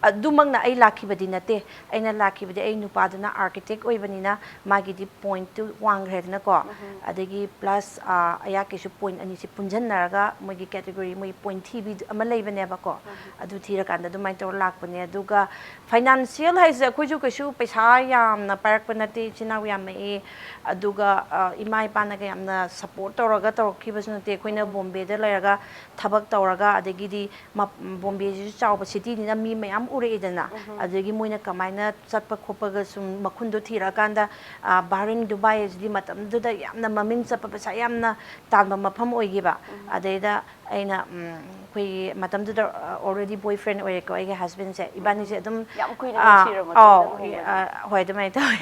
ꯑꯗꯨꯃꯛꯅ ꯑꯩ ꯂꯥꯛꯈꯤꯕꯗꯤ ꯅꯠꯇꯦ꯫ ꯑꯩꯅ ꯂꯥꯛꯈꯤꯕꯗꯤ ꯑꯩ ꯅꯨꯄꯥꯗꯨꯅ ꯑꯥꯔꯀꯤꯇꯦꯛ ꯑꯣꯏꯕꯅꯤꯅ ꯃꯥꯒꯤꯗꯤ ꯄꯣꯏꯟꯠꯇꯨ ꯋꯥꯡꯈ꯭ꯔꯦꯗꯅꯀꯣ꯫ ꯑꯗꯒꯤ ꯄ꯭ꯂꯁ ꯑꯌꯥꯛꯀꯤꯁꯨ ꯄꯣꯏꯟꯠ ꯑꯅꯤꯁꯤ ꯄꯨꯟꯁꯤꯟꯅꯔꯒ ꯃꯣꯏꯒꯤ ꯀꯦꯇꯦꯒꯣꯔꯤ, ꯃꯣꯏ ꯄꯣꯏꯟꯠ ꯊꯤꯕꯤ ꯑꯃ ꯂꯩꯕꯅꯦꯕꯀꯣ꯫ ꯑꯗꯨ ꯊꯤꯔꯀꯥꯟꯗ ꯑꯗꯨꯃꯥꯏꯅ ꯇꯧꯔ ꯂꯥꯛꯄꯅꯦ꯫ ꯑꯗꯨꯒ ꯐꯥꯏꯅꯥꯟꯁꯤꯌꯦꯜ ꯍꯥꯏꯁꯦ ꯑꯩꯈꯣꯏꯁꯨ ꯀꯩꯁꯨ ꯄꯩꯁꯥ ꯌꯥꯝꯅ ꯄꯥꯏꯔꯛꯄ ꯅꯠꯇꯦ, ꯏꯆꯤꯟ ꯏꯅꯥꯎ ꯌꯥꯝꯃꯛꯑꯦ꯫ ꯑꯗꯨꯒ ꯑ, ꯏꯃꯥ ꯏꯄꯥꯅꯒ ꯌꯥꯝꯅ ꯁꯞꯄꯣꯔꯠ ꯇꯧꯔꯒ ꯇꯧꯔꯛꯈꯤꯕꯁꯨ ꯅꯠꯇꯦ꯫ ꯑꯩꯈꯣꯏꯅ ꯕꯣꯝꯕꯦꯗ ꯂꯩꯔꯒ ꯊꯕꯛ ꯇꯧꯔꯒ, ꯑꯗꯒꯤꯗꯤ ꯃ- ꯕꯣꯝꯕꯦꯁꯤꯁꯨ ꯆꯥꯎꯕ ꯁꯤꯇꯤꯅꯤꯅ ꯃꯤ ꯃꯌꯥꯝ ꯎꯔꯛꯏꯗꯅ꯫ ꯑꯗꯒꯤ ꯃꯣꯏꯅ ꯀꯃꯥꯏꯅ ꯆꯠꯄ ꯈꯣꯠꯄꯒ ꯁꯨꯝ ꯃꯈꯨꯟꯗꯣ ꯊꯤꯔꯛꯑꯀꯥꯟꯗ, ꯑ, ꯕꯍꯔꯤꯟ, ꯗꯨꯕꯥꯏ ꯑꯁꯤꯗꯤ ꯃꯇꯝꯗꯨꯗ ꯌꯥꯝꯅ ꯃꯃꯤꯡ ꯆꯠꯄ, ꯄꯩꯁꯥ ꯌꯥꯝꯅ ꯇꯥꯟꯕ ꯃꯐꯝ ꯑꯣꯏꯈꯤꯕ꯫ ꯑꯗꯩꯗ ꯑꯩꯅ, ꯎꯝ, ꯑꯩꯈꯣꯏꯒꯤ ꯃꯇꯝꯗꯨꯗ already boyfriend ꯑꯣꯏꯔꯦꯀꯣ, ꯑꯩꯒꯤ ꯍꯁꯕꯦꯟꯁꯦ꯫ ꯏꯕꯥꯅꯤꯁꯦ ꯑꯗꯨꯝ, ꯌꯥꯝ ꯀꯨꯏꯅ ꯑꯥ, ꯅꯨꯡꯁꯤꯔꯕ ꯃꯇꯨꯡꯗ ꯑꯧ, ꯂꯨꯍꯣꯡꯕꯅꯦ꯫ ꯑ, ꯍꯣꯏ, ꯑꯗꯨꯃꯥꯏꯅ ꯇꯧꯋꯦ꯫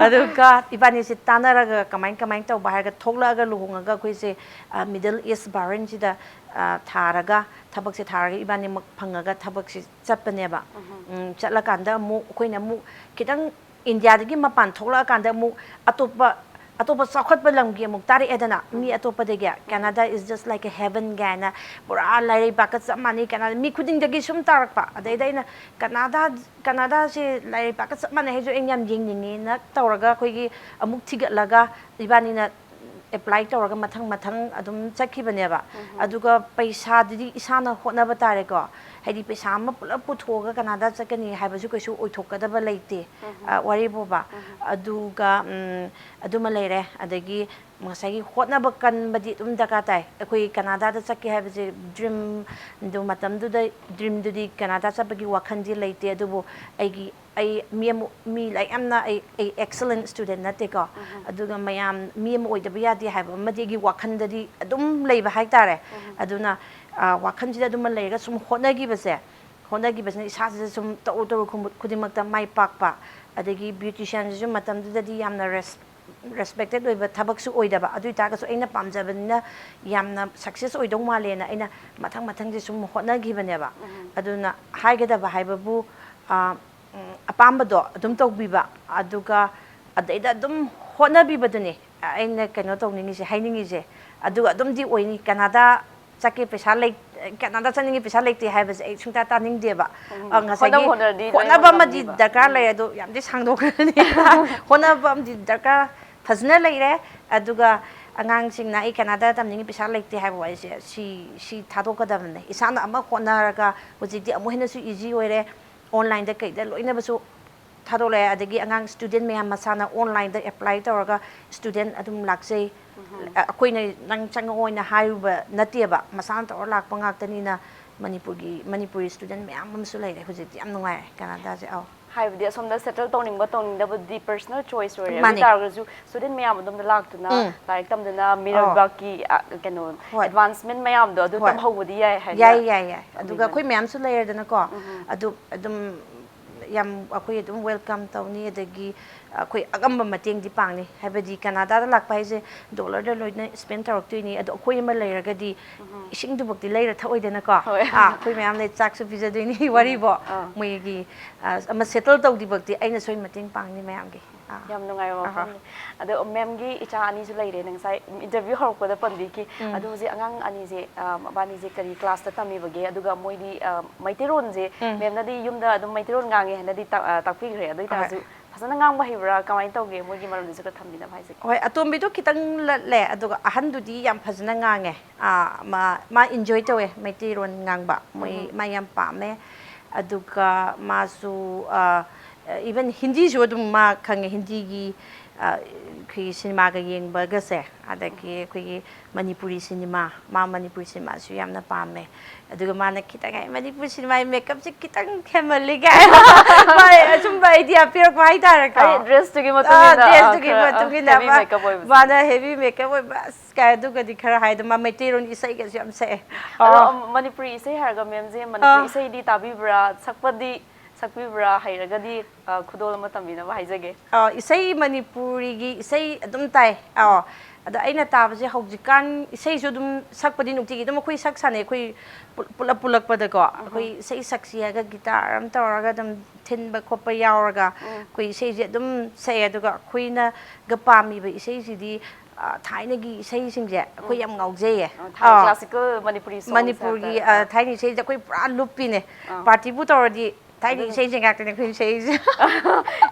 ꯑꯗꯨꯒ ꯏꯕꯥꯅꯤꯁꯦ ꯇꯥꯟꯅꯔꯒ ꯀꯃꯥꯏ ꯀꯃꯥꯏꯅ ꯇꯧꯕ ꯍꯥꯏꯔꯒ ꯊꯣꯛꯂꯛꯑꯒ ꯂꯨꯍꯣꯡꯉꯒ ꯑꯩꯈꯣꯏꯁꯦ, ꯑ, ꯃꯤꯗꯜ ꯏꯁ ꯕꯍꯔꯤꯟꯁꯤꯗ, ꯑ, ꯊꯥꯔꯒ, ꯊꯕꯛꯁꯦ ꯊꯥꯔꯒ ꯏꯕꯥꯅꯤꯃꯛ ꯐꯪꯉꯒ ꯊꯕꯛꯁꯦ ꯆꯠꯄꯅꯦꯕ꯫ ꯎꯝ, ꯆꯠꯂꯀꯥꯟꯗ ꯑꯃꯨꯛ ꯑꯩꯈꯣꯏꯅ ꯑꯃꯨꯛ ꯈꯤꯇꯪ ꯏꯟꯗꯤꯌꯥꯗꯒꯤ ꯃꯄꯥꯟ ꯊꯣꯛꯂꯛꯑꯀꯥꯟꯗ ꯑꯃꯨꯛ ꯑꯇꯣꯞꯄ, ꯑꯇꯣꯞꯄ ꯆꯥꯎꯈꯠꯄ ꯂꯝꯒꯤ ꯑꯃꯨꯛ ꯇꯥꯔꯛꯑꯦꯗꯅ, ꯃꯤ ꯑꯇꯣꯞꯄꯗꯒꯤ, "Canada is just like a heaven" ꯀꯥꯏꯅ, ꯄꯨꯔꯥ ꯂꯥꯏꯔꯩꯄꯥꯛꯀ ꯆꯞ ꯃꯥꯟꯅꯩ ꯀꯥꯏꯅ ꯃꯤ ꯈꯨꯗꯤꯡꯗꯒꯤ ꯁꯨꯝ ꯇꯥꯔꯛꯄ꯫ ꯑꯗꯩꯗ ꯑꯩꯅ, "ꯀꯅꯥꯗꯥ, ꯀꯅꯥꯗꯥꯁꯦ ꯂꯥꯏꯔꯩꯄꯥꯛꯀ ꯆꯞ ꯃꯥꯟꯅꯩ ꯍꯥꯏꯁꯨ ꯑꯩꯅ ꯌꯥꯝ ꯌꯦꯡꯅꯤꯡꯉꯦꯅ" ꯇꯧꯔꯒ ꯑꯩꯈꯣꯏꯒꯤ ꯑꯃꯨꯛ ꯊꯤꯒꯠꯂꯒ ꯏꯕꯥꯅꯤꯅ ꯑꯦꯄ꯭ꯂꯥꯏ ꯇꯧꯔꯒ ꯃꯊꯪ ꯃꯊꯪ ꯑꯗꯨꯝ ꯆꯠꯈꯤꯕꯅꯦꯕ꯫ ꯑꯗꯨꯒ ꯄꯩꯁꯥꯗꯨꯗꯤ ꯏꯁꯥꯅ ꯍꯣꯠꯅꯕ ꯇꯥꯔꯦꯀꯣ꯫ ꯍꯥꯏꯗꯤ ꯄꯩꯁꯥ ꯑꯃ ꯄꯨꯂꯞ ꯄꯨꯊꯣꯛꯑꯒ ꯀꯅꯥꯗꯥ ꯆꯠꯀꯅꯤ ꯍꯥꯏꯕꯁꯨ ꯀꯩꯁꯨ ꯑꯣꯏꯊꯣꯛꯀꯗꯕ ꯂꯩꯇꯦ꯫ ꯑ, ꯋꯥꯔꯤꯕꯨꯕ꯫ ꯑꯗꯨꯒ, ꯎꯝ, ꯑꯗꯨꯃ ꯂꯩꯔꯦ꯫ ꯑꯗꯒꯤ ꯉꯁꯥꯏꯒꯤ ꯍꯣꯠꯅꯕ ꯀꯟꯕꯗꯤ ꯑꯗꯨꯝ ꯗꯔꯀꯥꯔ ꯇꯥꯏ꯫ ꯑꯩꯈꯣꯏ ꯀꯅꯥꯗꯥꯗ ꯆꯠꯀꯦ ꯍꯥꯏꯕꯁꯦ ꯗ꯭ꯔꯤꯝꯗꯨ, ꯃꯇꯝꯗꯨꯗ ꯗ꯭ꯔꯤꯝꯗꯨꯗꯤ ꯀꯅꯥꯗꯥ ꯆꯠꯄꯒꯤ ꯋꯥꯈꯜꯗꯤ ꯂꯩꯇꯦ꯫ ꯑꯗꯨꯕꯨ ꯑꯩꯒꯤ, ꯑꯩ ꯃꯤ ꯑꯃ, ꯃꯤ ꯂꯥꯏꯔꯤꯛ ꯌꯥꯝꯅ, ꯑꯩ, ꯑꯩ ꯑꯦꯛꯁꯂꯦꯟ ꯁ꯭ꯇꯨꯗꯦꯟ ꯅꯠꯇꯦꯀꯣ꯫ ꯑꯗꯨꯒ ꯃꯌꯥꯝ, ꯃꯤ ꯑꯃ ꯑꯣꯏꯗꯕ ꯌꯥꯗꯦ ꯍꯥꯏꯕ ꯑꯃꯗꯤ ꯑꯩꯒꯤ ꯋꯥꯈꯜꯗꯗꯤ ꯑꯗꯨꯝ ꯂꯩꯕ ꯍꯥꯏꯇꯥꯔꯦ꯫ ꯑꯗꯨꯅ, ꯑ, ꯋꯥꯈꯜꯁꯤꯗ ꯑꯗꯨꯃ ꯂꯩꯔꯒ ꯁꯨꯝ ꯍꯣꯠꯅꯈꯤꯕꯁꯦ, ꯍꯣꯠꯅꯈꯤꯕꯁꯤꯅ ꯏꯁꯥꯁꯤꯗ ꯁꯨꯝ ꯇꯧꯔꯨ ꯇꯧꯔꯨ ꯈꯨꯃꯨ-, ꯈꯨꯗꯤꯡꯃꯛꯇ ꯃꯥꯏ ꯄꯥꯛꯄ꯫ ꯑꯗꯒꯤ ꯕ꯭ꯌꯨꯇꯤꯁꯤꯌꯥꯟꯁꯤꯁꯨ ꯃꯇꯝꯗꯨꯗꯗꯤ ꯌꯥꯝꯅ ꯔꯦꯁ-, ꯔꯦꯁꯄꯦꯛꯇꯦꯠ ꯑꯣꯏꯕ ꯊꯕꯛꯁꯨ ꯑꯣꯏꯗꯕ꯫ ꯑꯗꯨ ꯑꯣꯏ ꯇꯥꯔꯒꯁꯨ ꯑꯩꯅ ꯄꯥꯝꯖꯕꯅꯤꯅ ꯌꯥꯝꯅ ꯁꯛꯁꯦꯁ ꯑꯣꯏꯗꯧ ꯃꯥꯜꯂꯦꯅ ꯑꯩꯅ ꯃꯊꯪ ꯃꯊꯪꯁꯦ ꯁꯨꯝ ꯍꯣꯠꯅꯈꯤꯕꯅꯦꯕ꯫ ꯑꯗꯨꯅ ꯍꯥꯏꯒꯗꯕ ꯍꯥꯏꯕꯕꯨ, ꯑ, ꯎꯝ, ꯑꯄꯥꯝꯕꯗꯣ ꯑꯗꯨꯝ ꯇꯧꯕꯤꯕ, ꯑꯗꯨꯒ ꯑꯗꯩꯗ ꯑꯗꯨꯝ ꯍꯣꯠꯅꯕꯤꯕꯗꯨꯅꯦ ꯑꯩꯅ ꯀꯩꯅꯣ ꯇꯧꯅꯤꯡꯉꯤꯁꯦ, ꯍꯥꯏꯅꯤꯡꯉꯤꯁꯦ꯫ ꯑꯗꯨꯒ ꯑꯗꯨꯝꯗꯤ ꯑꯣꯏꯅꯤ꯫ ꯀꯅꯥꯗꯥ ꯆꯠꯀꯦ ꯄꯩꯁꯥ ꯂꯩ-, ꯀꯅꯥꯗꯥ ꯆꯠꯅꯤꯡꯉꯦ ꯄꯩꯁꯥ ꯂꯩꯇꯦ ꯍꯥꯏꯕꯁꯦ ꯑꯩ ꯁꯨꯡꯇꯥ ꯇꯥꯅꯤꯡꯗꯦꯕ꯫ ꯎꯝ, ꯑ, ꯉꯁꯥꯏꯒꯤ ꯍꯣꯠꯅꯕ ꯍꯣꯠꯅꯔꯗꯤ ꯂꯣꯏꯅ ꯍꯣꯠꯅꯕ ꯑꯃꯗꯤ ꯉꯝꯅꯤꯕ꯫ ꯗꯔꯀꯥꯔ ꯂꯩ, ꯑꯗꯣ ꯌꯥꯝꯗꯤ ꯁꯥꯡꯗꯣꯛꯈ꯭ꯔꯅꯤ꯫ ꯍꯣꯠꯅꯕ ꯑꯃꯗꯤ ꯗꯔꯀꯥꯔ ꯐꯖꯅ ꯂꯩꯔꯦ꯫ ꯑꯗꯨꯒ ꯑꯉꯥꯡꯁꯤꯡꯅ "ꯑꯩ ꯀꯅꯥꯗꯥ ꯇꯝꯅꯤꯡꯉꯤ, ꯄꯩꯁꯥ ꯂꯩꯇꯦ" ꯍꯥꯏꯕ ꯋꯥꯔꯤꯁꯦ, ꯁꯤ, ꯁꯤ ꯊꯥꯗꯣꯛꯀꯗꯕꯅꯦ꯫ ꯏꯁꯥꯅ ꯑꯃ ꯍꯣꯠꯅꯔꯒ ꯍꯧꯖꯤꯛꯇꯤ ꯑꯃꯨꯛ ꯍꯦꯟꯅꯁꯨ ꯏꯖꯤ ꯑꯣꯏꯔꯦ꯫ ꯑꯣꯟꯂꯥꯏꯟꯗ ꯀꯩꯗ ꯂꯣꯏꯅꯕꯁꯨ ꯊꯥꯗꯣꯛꯂꯛꯑꯦ꯫ ꯑꯗꯒꯤ ꯑꯉꯥꯡ ꯁ꯭ꯇꯨꯗꯦꯟ ꯃꯌꯥꯝ ꯃꯁꯥꯅ ꯑꯣꯟꯂꯥꯏꯟꯗ ꯑꯦꯄ꯭ꯂꯥꯏ ꯇꯧꯔꯒ ꯁ꯭ꯇꯨꯗꯦꯟ ꯑꯗꯨꯝ ꯂꯥꯛꯆꯩ꯫ ꯑ-, ꯑꯩꯈꯣꯏꯅ "ꯅꯪ ꯆꯪꯉꯛꯑꯣ" ꯍꯥꯏꯅ ꯍꯥꯏꯔꯨꯕ ꯅꯠꯇꯦꯕ, ꯃꯁꯥꯅ ꯇꯧꯔ ꯂꯥꯛꯄ ꯉꯥꯛꯇꯅꯤꯅ꯫ ꯃꯅꯤꯄꯨꯔꯒꯤ, ꯃꯅꯤꯄꯨꯔꯤ ꯁ꯭ꯇꯨꯗꯦꯟ ꯃꯌꯥꯝ ꯑꯃꯁꯨ ꯂꯩꯔꯦ꯫ ꯍꯧꯖꯤꯛꯇꯤ ꯌꯥꯝ ꯅꯨꯡꯉꯥꯏꯔꯦ ꯀꯅꯥꯗꯥꯁꯦ꯫ ꯑꯧ꯫ ꯍꯥꯏꯕꯗꯤ ꯑꯁꯣꯝꯗ ꯁꯦꯇꯜ ꯇꯧꯅꯤꯡꯕ ꯇꯧꯅꯤꯡꯗꯕꯗꯤ ꯄꯔꯁꯅꯦꯜ ꯆꯣꯏꯁ ꯑꯣꯏꯔꯦ꯫ ꯑꯗꯨ ꯃꯥꯅꯦ꯫ ꯑꯣꯏ ꯇꯥꯔꯒꯁꯨ ꯁ꯭ꯇꯨꯗꯦꯟ ꯃꯌꯥꯝ ꯑꯗꯣꯝꯗ ꯂꯥꯛꯇꯨꯅ ꯎꯝ꯫ ꯂꯥꯏꯔꯤꯛ ꯇꯝꯗꯨꯅ ꯑꯧ꯫ ꯃꯤꯔꯩꯕꯥꯛꯀꯤ, ꯑ, ꯀꯩꯅꯣ, ꯍꯣꯏ꯫ ꯑꯦꯗꯚꯥꯟꯁꯃꯦꯟ ꯃꯌꯥꯝꯗꯣ ꯑꯗꯨ ꯍꯣꯏ꯫ ꯇꯝꯍꯧꯕꯗꯤ ꯌꯥꯏ ꯍꯥꯏꯅ ꯌꯥꯏ, ꯌꯥꯏ, ꯌꯥꯏ꯫ ꯑꯗꯨꯒ ꯈꯜꯂꯤꯕꯅꯤ꯫ ꯑꯩꯈꯣꯏ ꯃꯌꯥꯝꯁꯨ ꯂꯩꯔꯦꯗꯅꯀꯣ꯫ ꯎꯝ꯫ ꯑꯗꯨ ꯑꯗꯨꯝ ꯌꯥꯝ ꯑꯩꯈꯣꯏ ꯑꯗꯨꯝ ꯋꯦꯜꯀꯝ ꯇꯧꯅꯤ꯫ ꯑꯗꯒꯤ ꯑꯩꯈꯣꯏ ꯑꯉꯝꯕ ꯃꯇꯦꯡꯗꯤ ꯄꯥꯡꯅꯤ꯫ ꯍꯥꯏꯕꯗꯤ ꯀꯅꯥꯗꯥꯗ ꯂꯥꯛꯄ ꯍꯥꯏꯁꯦ ꯗꯣꯂꯔꯗ ꯂꯣꯏꯅ ꯁ꯭ꯄꯦꯟ ꯇꯧꯔꯛꯇꯣꯏꯅꯤ꯫ ꯑꯗꯣ ꯑꯩꯈꯣꯏ ꯑꯃ ꯂꯩꯔꯒꯗꯤ ꯎꯝ꯫ ꯏꯁꯤꯡꯗꯨꯐꯥꯎꯇꯤ ꯂꯩꯔ ꯊꯛꯑꯣꯏꯗꯅꯀꯣ꯫ ꯍꯣꯏ꯫ ꯑꯥ, ꯑꯩꯈꯣꯏ ꯃꯌꯥꯝ ꯂꯩ, ꯆꯥꯛꯁꯨ ꯄꯤꯖꯗꯣꯏꯅꯤ꯫ ꯎꯝ꯫ ꯋꯥꯔꯤꯕꯣ꯫ ꯑꯥ꯫ ꯃꯣꯏꯒꯤ, ꯑ, ꯑꯃ ꯁꯦꯇꯜ ꯇꯧꯗ꯭ꯔꯤꯐꯥꯎꯇꯤ ꯑꯩꯅ ꯁꯣꯏ ꯃꯇꯦꯡ ꯄꯥꯡꯅꯤ ꯃꯌꯥꯝꯒꯤ꯫ ꯑꯥ꯫ ꯌꯥꯝ ꯅꯨꯡꯉꯥꯏꯕ ꯑꯍꯥ꯫ ꯋꯥꯐꯝꯅꯤ꯫ ꯑꯗꯣ ꯃꯦꯝꯒꯤ ꯏꯆꯥ ꯑꯅꯤꯁꯨ ꯂꯩꯔꯦ, ꯅꯪ ꯉꯁꯥꯏ ꯏꯟꯇꯔꯚ꯭ꯌꯨ ꯍꯧꯔꯛꯄꯗ ꯄꯟꯕꯤꯈꯤ꯫ ꯎꯝ꯫ ꯑꯗꯣ ꯍꯧꯖꯤꯛ ꯑꯉꯥꯡ ꯑꯅꯤꯁꯦ, ꯑ, ꯃꯕꯥꯅꯤꯁꯦ ꯀꯔꯤ ꯀ꯭ꯂꯥꯁꯇ ꯇꯝꯃꯤꯕꯒꯦ? ꯑꯗꯨꯒ ꯃꯣꯏꯗꯤ, ꯑ, ꯃꯩꯇꯩꯔꯣꯟꯁꯦ, ꯎꯝ꯫ ꯃꯦꯝꯅꯗꯤ ꯌꯨꯝꯗ ꯑꯗꯨꯝ ꯃꯩꯇꯩꯔꯣꯟ ꯉꯥꯡꯉꯦ ꯍꯥꯏꯅꯗꯤ ꯇꯥ-, ꯑ, ꯇꯥꯛꯄꯤꯈ꯭ꯔꯦ꯫ ꯑꯗꯨ ꯍꯣꯏ꯫ ꯑꯣꯏꯇꯥꯔꯁꯨ ꯐꯖꯅ ꯉꯥꯡꯕ ꯍꯩꯕ꯭ꯔꯥ? ꯀꯃꯥꯏꯅ ꯇꯧꯒꯦ? ꯃꯣꯏꯒꯤ ꯃꯔꯝꯗꯁꯨ ꯈꯔ ꯊꯝꯕꯤꯅꯕ ꯍꯥꯏꯖꯒꯦ꯫ ꯍꯣꯏ, ꯑꯇꯣꯝꯕꯤꯗꯣ ꯈꯤꯇꯪ ꯂꯠꯂꯦ, ꯑꯗꯨꯒ ꯑꯍꯟꯗꯨꯗꯤ ꯌꯥꯝ ꯐꯖꯅ ꯉꯥꯡꯉꯦ꯫ ꯑꯥ, ꯃꯥ ꯃꯥ ꯏꯟꯖꯣꯏ ꯇꯧꯋꯦ ꯃꯩꯇꯩꯔꯣꯟ ꯉꯥꯡꯕ꯫ ꯃꯣꯏ ꯃꯥ ꯌꯥꯝ ꯄꯥꯝꯃꯦ꯫ ꯑꯗꯨꯒ ꯃꯥꯁꯨ ꯏꯚꯟ ꯍꯤꯟꯗꯤꯁꯨ ꯑꯗꯨꯝ ꯃꯥ ꯈꯪꯉꯦ꯫ ꯍꯤꯟꯗꯤꯒꯤ ꯑꯩꯈꯣꯏꯒꯤ ꯁꯤꯅꯦꯃꯥꯒ ꯌꯦꯡꯕꯒꯁꯦ, ꯑꯗꯒꯤ ꯑꯩꯈꯣꯏꯒꯤ ꯃꯅꯤꯄꯨꯔꯤ ꯁꯤꯅꯦꯃꯥ, ꯃꯥ ꯃꯅꯤꯄꯨꯔꯤ ꯁꯤꯅꯦꯃꯥꯁꯨ ꯌꯥꯝꯅ ꯄꯥꯝꯃꯦ꯫ ꯑꯗꯨꯒ ꯃꯥꯅ ꯈꯤꯇꯪ, "ꯑꯩ ꯃꯅꯤꯄꯨꯔ ꯁꯤꯅꯦꯃꯥꯒꯤ ꯃꯦꯀꯞꯁꯦ ꯈꯤꯇꯪ ꯍꯦꯟꯃꯜꯂꯤ" ꯀꯥꯏꯅ ꯃꯥ ꯑꯆꯨꯝꯕ ꯑꯥꯏꯗꯤꯌꯥ ꯄꯤꯔꯛꯄ ꯍꯥꯏꯇꯥꯔꯦꯀꯣ꯫ ꯍꯥꯏꯗꯤ ꯗ꯭ꯔꯦꯁꯇꯨꯒꯤ ꯃꯇꯨꯡ ꯑꯥ, ꯏꯟꯅ, ꯑꯥ, ꯗ꯭ꯔꯦꯁꯇꯨꯒꯤ ꯈꯔ, ꯑꯥ, ꯃꯇꯨꯡ ꯏꯟꯅ ꯍꯦꯚꯤ ꯃꯥ-, ꯃꯦꯀꯞ ꯑꯣꯏꯕꯁꯦ꯫ ꯃꯥꯅ ꯍꯦꯚꯤ ꯃꯦꯀꯞ ꯑꯣꯏꯕ, ꯑꯁ ꯀꯥꯏ, ꯑꯗꯨꯒꯗꯤ ꯈꯔ ꯍꯥꯏꯗꯣ, ꯃꯥ ꯃꯩꯇꯩꯔꯣꯟꯒꯤ ꯏꯁꯩꯒꯁꯨ ꯌꯥꯝ ꯁꯛꯑꯦ꯫ ꯑꯗꯣ ꯑꯥ꯫ ꯑꯝ, ꯃꯅꯤꯄꯨꯔꯤ ꯏꯁꯩ ꯍꯥꯏꯔꯒ ꯃꯦꯝꯁꯦ ꯃꯅꯤꯄꯨꯔꯤ ꯑꯥ꯫ ꯏꯁꯩꯗꯤ ꯇꯥꯕꯤꯕ꯭ꯔꯥ, ꯁꯛꯄꯗꯤ ꯁꯛꯄꯤꯕ꯭ꯔꯥ? ꯍꯩꯔꯒꯗꯤ, ꯑ, ꯈꯨꯗꯣꯜ ꯑꯃ ꯇꯝꯕꯤꯅꯕ ꯍꯥꯏꯖꯒꯦ꯫ ꯑꯥ, ꯏꯁꯩ ꯃꯅꯤꯄꯨꯔꯤꯒꯤ ꯏꯁꯩ ꯑꯗꯨꯝ ꯇꯥꯏ꯫ ꯑꯥ, ꯑꯗꯣ ꯑꯩꯅ ꯇꯥꯕꯁꯦ ꯍꯧꯖꯤꯛꯀꯥꯟ ꯏꯁꯩꯁꯨ ꯑꯗꯨꯝ ꯁꯛꯄꯗꯤ ꯅꯨꯡꯇꯤꯒꯤ ꯑꯗꯨꯝ ꯑꯩꯈꯣꯏ ꯁꯛ ꯁꯥꯟꯅꯩ꯫ ꯑꯩꯈꯣꯏ ꯄꯨ-, ꯄꯨꯂꯞ ꯄꯨꯜꯂꯛꯄꯗꯀꯣ ꯑꯩꯈꯣꯏ ꯏꯁꯩ ꯁꯛꯁꯤ ꯍꯥꯏꯔꯒ ꯒꯤꯇꯥꯔ ꯑꯃ ꯇꯧꯔꯒ ꯑꯗꯨꯝ ꯊꯤꯟꯕ ꯈꯣꯠꯄ ꯌꯥꯎꯔꯒ ꯑꯩꯈꯣꯏ ꯏꯁꯩꯁꯦ ꯑꯗꯨꯝ ꯁꯛꯑꯦ꯫ ꯑꯗꯨꯒ ꯑꯩꯈꯣꯏꯅꯒ ꯄꯥꯝꯃꯤꯕ ꯏꯁꯩꯁꯤꯗꯤ, ꯑ, ꯊꯥꯏꯅꯒꯤ ꯏꯁꯩꯁꯤꯡꯁꯦ ꯑꯩꯈꯣꯏ ꯌꯥꯝ ꯉꯥꯎꯖꯩꯌꯦ꯫ ꯑ, ꯊꯥꯏꯅ ꯑꯥ꯫ ꯀ꯭ꯂꯥꯁꯤꯀꯦꯜ ꯃꯅꯤꯄꯨꯔꯤ ꯁꯣꯡꯁ ꯃꯅꯤꯄꯨꯔꯒꯤ, ꯍꯥꯏꯕ ꯇꯥꯔꯦ꯫ ꯑ, ꯊꯥꯏꯅ ꯏꯁꯩꯁꯦ ꯑꯩꯈꯣꯏ ꯄꯨꯔꯥ ꯂꯨꯞꯄꯤꯅꯦ꯫ ꯑꯥ꯫ ꯄꯥꯔꯇꯤꯕꯨ ꯇꯧꯔꯗꯤ ꯊꯥꯏꯅ ꯑꯗꯨꯅ ꯏꯁꯩꯁꯦ ꯉꯥꯛꯇꯅꯦ ꯑꯩꯈꯣꯏ ꯏꯁꯩꯁꯦ꯫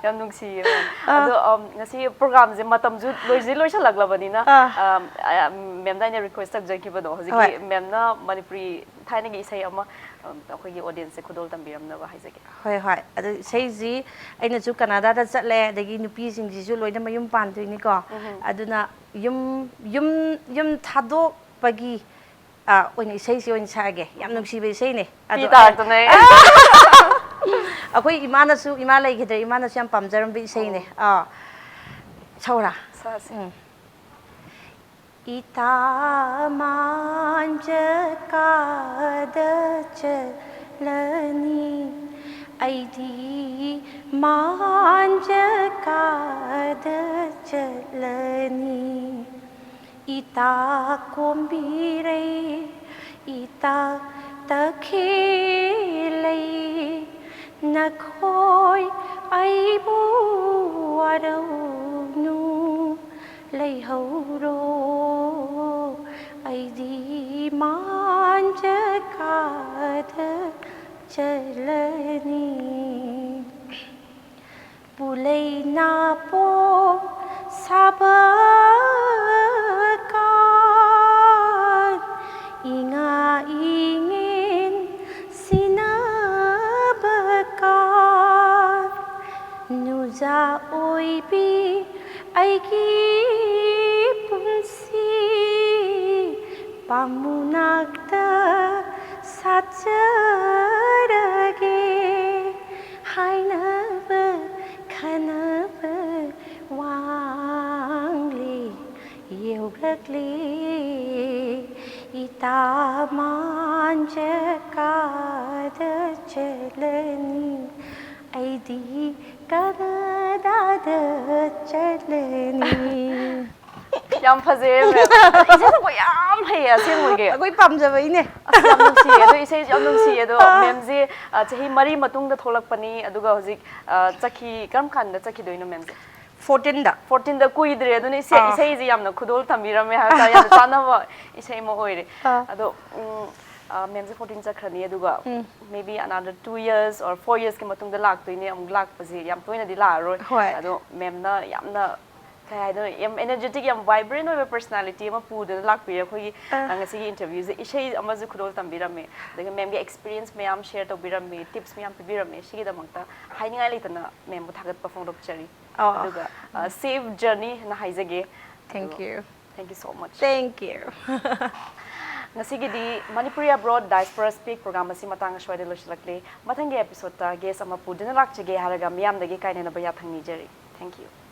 ꯌꯥꯝ ꯅꯨꯡꯁꯤꯌꯦ, ꯃꯦꯝ꯫ ꯑꯗꯣ, ꯑꯝ, ꯉꯁꯤ ꯄ꯭ꯔꯣꯒ꯭ꯔꯥꯝꯁꯦ ꯃꯇꯝꯁꯨ ꯂꯣꯏꯁꯤ ꯂꯣꯏꯁꯜꯂꯛꯂꯕꯅꯤꯅ, ꯑꯥ꯫ ꯑꯝ, ꯑ, ꯃꯦꯝꯗ ꯑꯩꯅ ꯔꯤꯀ꯭ꯋꯦꯁ ꯇꯧꯖꯈꯤꯕꯗꯣ, ꯍꯧꯖꯤꯛꯀꯤ ꯍꯣꯏ꯫ ꯃꯦꯝꯅ ꯃꯅꯤꯄꯨꯔꯤ ꯊꯥꯏꯅꯒꯤ ꯏꯁꯩ ꯑꯃ, ꯑꯝ, ꯑꯩꯈꯣꯏꯒꯤ ꯑꯣꯗꯤꯌꯟꯁꯁꯦ ꯈꯨꯗꯣꯜ ꯇꯝꯕꯤꯔꯝꯅꯕ ꯍꯥꯏꯖꯒꯦ꯫ ꯍꯣꯏ, ꯍꯣꯏ꯫ ꯑꯗꯨ ꯏꯁꯩꯁꯤ ꯑꯩꯅꯁꯨ ꯀꯅꯥꯗꯥꯗ ꯆꯠꯂꯦ, ꯑꯗꯒꯤ ꯅꯨꯄꯤꯁꯤꯡꯁꯤꯁꯨ ꯂꯣꯏꯅ ꯃꯌꯨꯝ ꯄꯥꯟꯗꯣꯏꯅꯤꯀꯣ꯫ ꯑꯗꯨꯅ ꯌꯨꯝ, ꯌꯨꯝ, ꯌꯨꯝ ꯊꯥꯗꯣꯛꯄꯒꯤ, ꯑ, ꯑꯣꯏꯅ ꯏꯁꯩꯁꯤ ꯑꯣꯏꯅ ꯁꯛꯑꯒꯦ꯫ ꯌꯥꯝ ꯅꯨꯡꯁꯤꯕ ꯏꯁꯩꯅꯦ꯫ ꯄꯤ ꯑꯗꯣ ꯇꯥꯔꯛꯇꯅ ꯑꯩ꯫ ꯑꯩꯈꯣꯏ ꯏꯃꯥꯅꯁꯨ, ꯏꯃꯥ ꯂꯩꯈꯤꯗ꯭ꯔꯦ, ꯏꯃꯥꯅꯁꯨ ꯌꯥꯝ ꯄꯥꯝꯖꯔꯝꯕ ꯏꯁꯩꯅꯦ꯫ ꯑꯥ, ꯁꯧꯔꯥ꯫ ꯁꯥꯁꯦ꯫ ꯎꯝ꯫ ꯏꯇꯥ ꯃꯥꯟꯖ ꯀꯥꯗ ꯆꯠꯂꯅꯤ, ꯑꯩꯗꯤ ꯃꯥꯟꯖ ꯀꯥꯗ ꯆꯠꯂꯅꯤ꯫ ꯏꯇꯥ ꯀꯣꯝꯕꯤꯔꯩ, ꯏꯇꯥ ꯇꯈꯦꯜꯂꯩ, ꯅꯈꯣꯏ ꯑꯩꯕꯨ ꯋꯥꯔꯧꯅꯨ꯫ ꯂꯩꯍꯧꯔꯣ, ꯑꯩꯗꯤ ꯃꯥꯟꯖ ꯀꯥꯗ ꯆꯠꯂꯅꯤ꯫ ꯄꯨꯂꯩ ꯅꯥꯄꯣꯝ ꯁꯥꯕ ꯀꯥꯟ, ꯏꯉꯥ ꯏꯉꯦꯟ ꯁꯤꯟꯅꯕ ꯀꯥꯟ, ꯅꯨꯖꯥ ꯑꯣꯏꯕꯤ ꯑꯩꯒꯤ ꯄꯨꯟꯁꯤ, ꯄꯥꯝꯃꯨ ꯅꯥꯛꯇ ꯁꯥꯠꯆꯔꯒꯦ ꯍꯥꯏꯅꯕ ꯈꯟꯅꯕ ꯋꯥꯡꯂꯤ ꯌꯧꯔꯛꯂꯤ꯫ ꯏꯇꯥ ꯃꯥꯟꯖ ꯀꯥꯗ ꯆꯠꯂꯅꯤ, ꯑꯩꯗꯤ ꯀꯅꯥꯗꯥꯗ ꯆꯠꯂꯅꯤ꯫ ꯌꯥꯝ ꯐꯖꯩꯌꯦ ꯃꯦꯝ꯫ ꯏꯁꯩ ꯁꯛꯄ ꯌꯥꯝ ꯍꯩꯌꯦ ꯑꯁꯦꯡꯕꯒꯤ꯫ ꯑꯩꯈꯣꯏ ꯄꯥꯝꯖꯕꯩꯅꯦ꯫ ꯑꯁ, ꯌꯥꯝ ꯅꯨꯡꯁꯤꯌꯦ꯫ ꯑꯗꯣ ꯏꯁꯩꯁꯨ ꯌꯥꯝ ꯅꯨꯡꯁꯤꯌꯦ꯫ ꯑꯗꯣ ꯃꯦꯝꯁꯦ, ꯑ, ꯆꯍꯤ ꯃꯔꯤ ꯃꯇꯨꯡꯗ ꯊꯣꯛꯂꯛꯄꯅꯤ꯫ ꯑꯗꯨꯒ ꯍꯧꯖꯤꯛ, ꯑ, ꯆꯠꯈꯤ, ꯀꯔꯝ ꯀꯥꯟꯗ ꯆꯠꯈꯤꯗꯣꯏꯅꯣ ꯃꯦꯝꯁꯦ? ꯐꯣꯔꯇꯤꯟꯗ꯫ ꯐꯣꯔꯇꯤꯟꯗ ꯀꯨꯏꯗ꯭ꯔꯦ꯫ ꯑꯗꯨꯅ ꯏꯁꯩ, ꯑꯥ꯫ ꯏꯁꯩꯁꯦ ꯌꯥꯝꯅ ꯈꯨꯗꯣꯜ ꯇꯝꯕꯤꯔꯝꯃꯦ ꯍꯥꯏꯕ ꯇꯥꯔꯦ꯫ ꯌꯥꯝꯅ ꯆꯥꯟꯅꯕ ꯏꯁꯩ ꯑꯃ ꯑꯣꯏꯔꯦ꯫ ꯑꯥ꯫ ꯑꯗꯣ, ꯎꯝ, ꯑ, ꯃꯦꯝꯁꯦ ꯐꯣꯔꯇꯤꯟ ꯆꯠꯈ꯭ꯔꯅꯤ꯫ ꯑꯗꯨꯒ ꯎꯝ꯫ Maybe another two years or four yearsꯀꯤ ꯃꯇꯨꯡꯗ ꯂꯥꯛꯇꯣꯏꯅꯦ꯫ ꯑꯃꯨꯛ ꯂꯥꯛꯄꯁꯦ ꯌꯥꯝ ꯇꯣꯏꯅꯗꯤ ꯂꯥꯛꯑꯔꯣꯏ꯫ ꯍꯣꯏ꯫ ꯑꯗꯣ ꯃꯦꯝꯅ ꯌꯥꯝꯅ, ꯀꯩ ꯍꯥꯏꯗꯣꯏꯅꯣ, ꯌꯥꯝ energetic, ꯌꯥꯝ vibrant ꯑꯣꯏꯕ personality ꯑꯃ ꯄꯨꯗꯨꯅ ꯂꯥꯛꯄꯤꯔꯦ ꯑꯩꯈꯣꯏꯒꯤ, ꯑ꯫ ꯑ, ꯉꯁꯤꯒꯤ interviewꯁꯦ꯫ ꯏꯁꯩ ꯑꯃꯁꯨ ꯈꯨꯗꯣꯜ ꯇꯝꯕꯤꯔꯝꯃꯦ, ꯑꯗꯨꯒ ꯃꯦꯝꯒꯤ experience ꯃꯌꯥꯝ share ꯇꯧꯕꯤꯔꯝꯃꯦ, tips ꯃꯌꯥꯝ ꯄꯤꯕꯤꯔꯝꯃꯦ꯫ ꯁꯤꯒꯤꯗꯃꯛꯇ ꯍꯥꯏꯅꯤꯡꯉꯥꯏ ꯂꯩꯇꯅ ꯃꯦꯝꯕꯨ ꯊꯥꯒꯠꯄ ꯐꯣꯡꯗꯣꯛꯆꯔꯤ꯫ ꯑꯣ꯫ ꯑꯗꯨꯒ, ꯑ, safe journey ꯍꯥꯏꯅ ꯍꯥꯏꯖꯒꯦ꯫ Thank ꯑꯗꯨꯒ you. Thank you so much. Thank you. ꯉꯁꯤꯒꯤꯗꯤ Manipuri Abroad Diaspora Speak program ꯑꯁꯤ ꯃꯇꯥꯡ ꯑꯁ꯭ꯋꯥꯏꯗ ꯂꯣꯏꯁꯤꯜꯂꯛꯂꯦ꯫ ꯃꯊꯪꯒꯤ episodeꯇ guest ꯑꯃ ꯄꯨꯗꯨꯅ ꯂꯥꯛꯆꯒꯦ ꯍꯥꯏꯔꯒ ꯃꯤꯌꯥꯝꯗꯒꯤ ꯀꯥꯏꯅꯅꯕ ꯌꯥꯊꯪ ꯅꯤꯖꯔꯤ꯫ Thank you.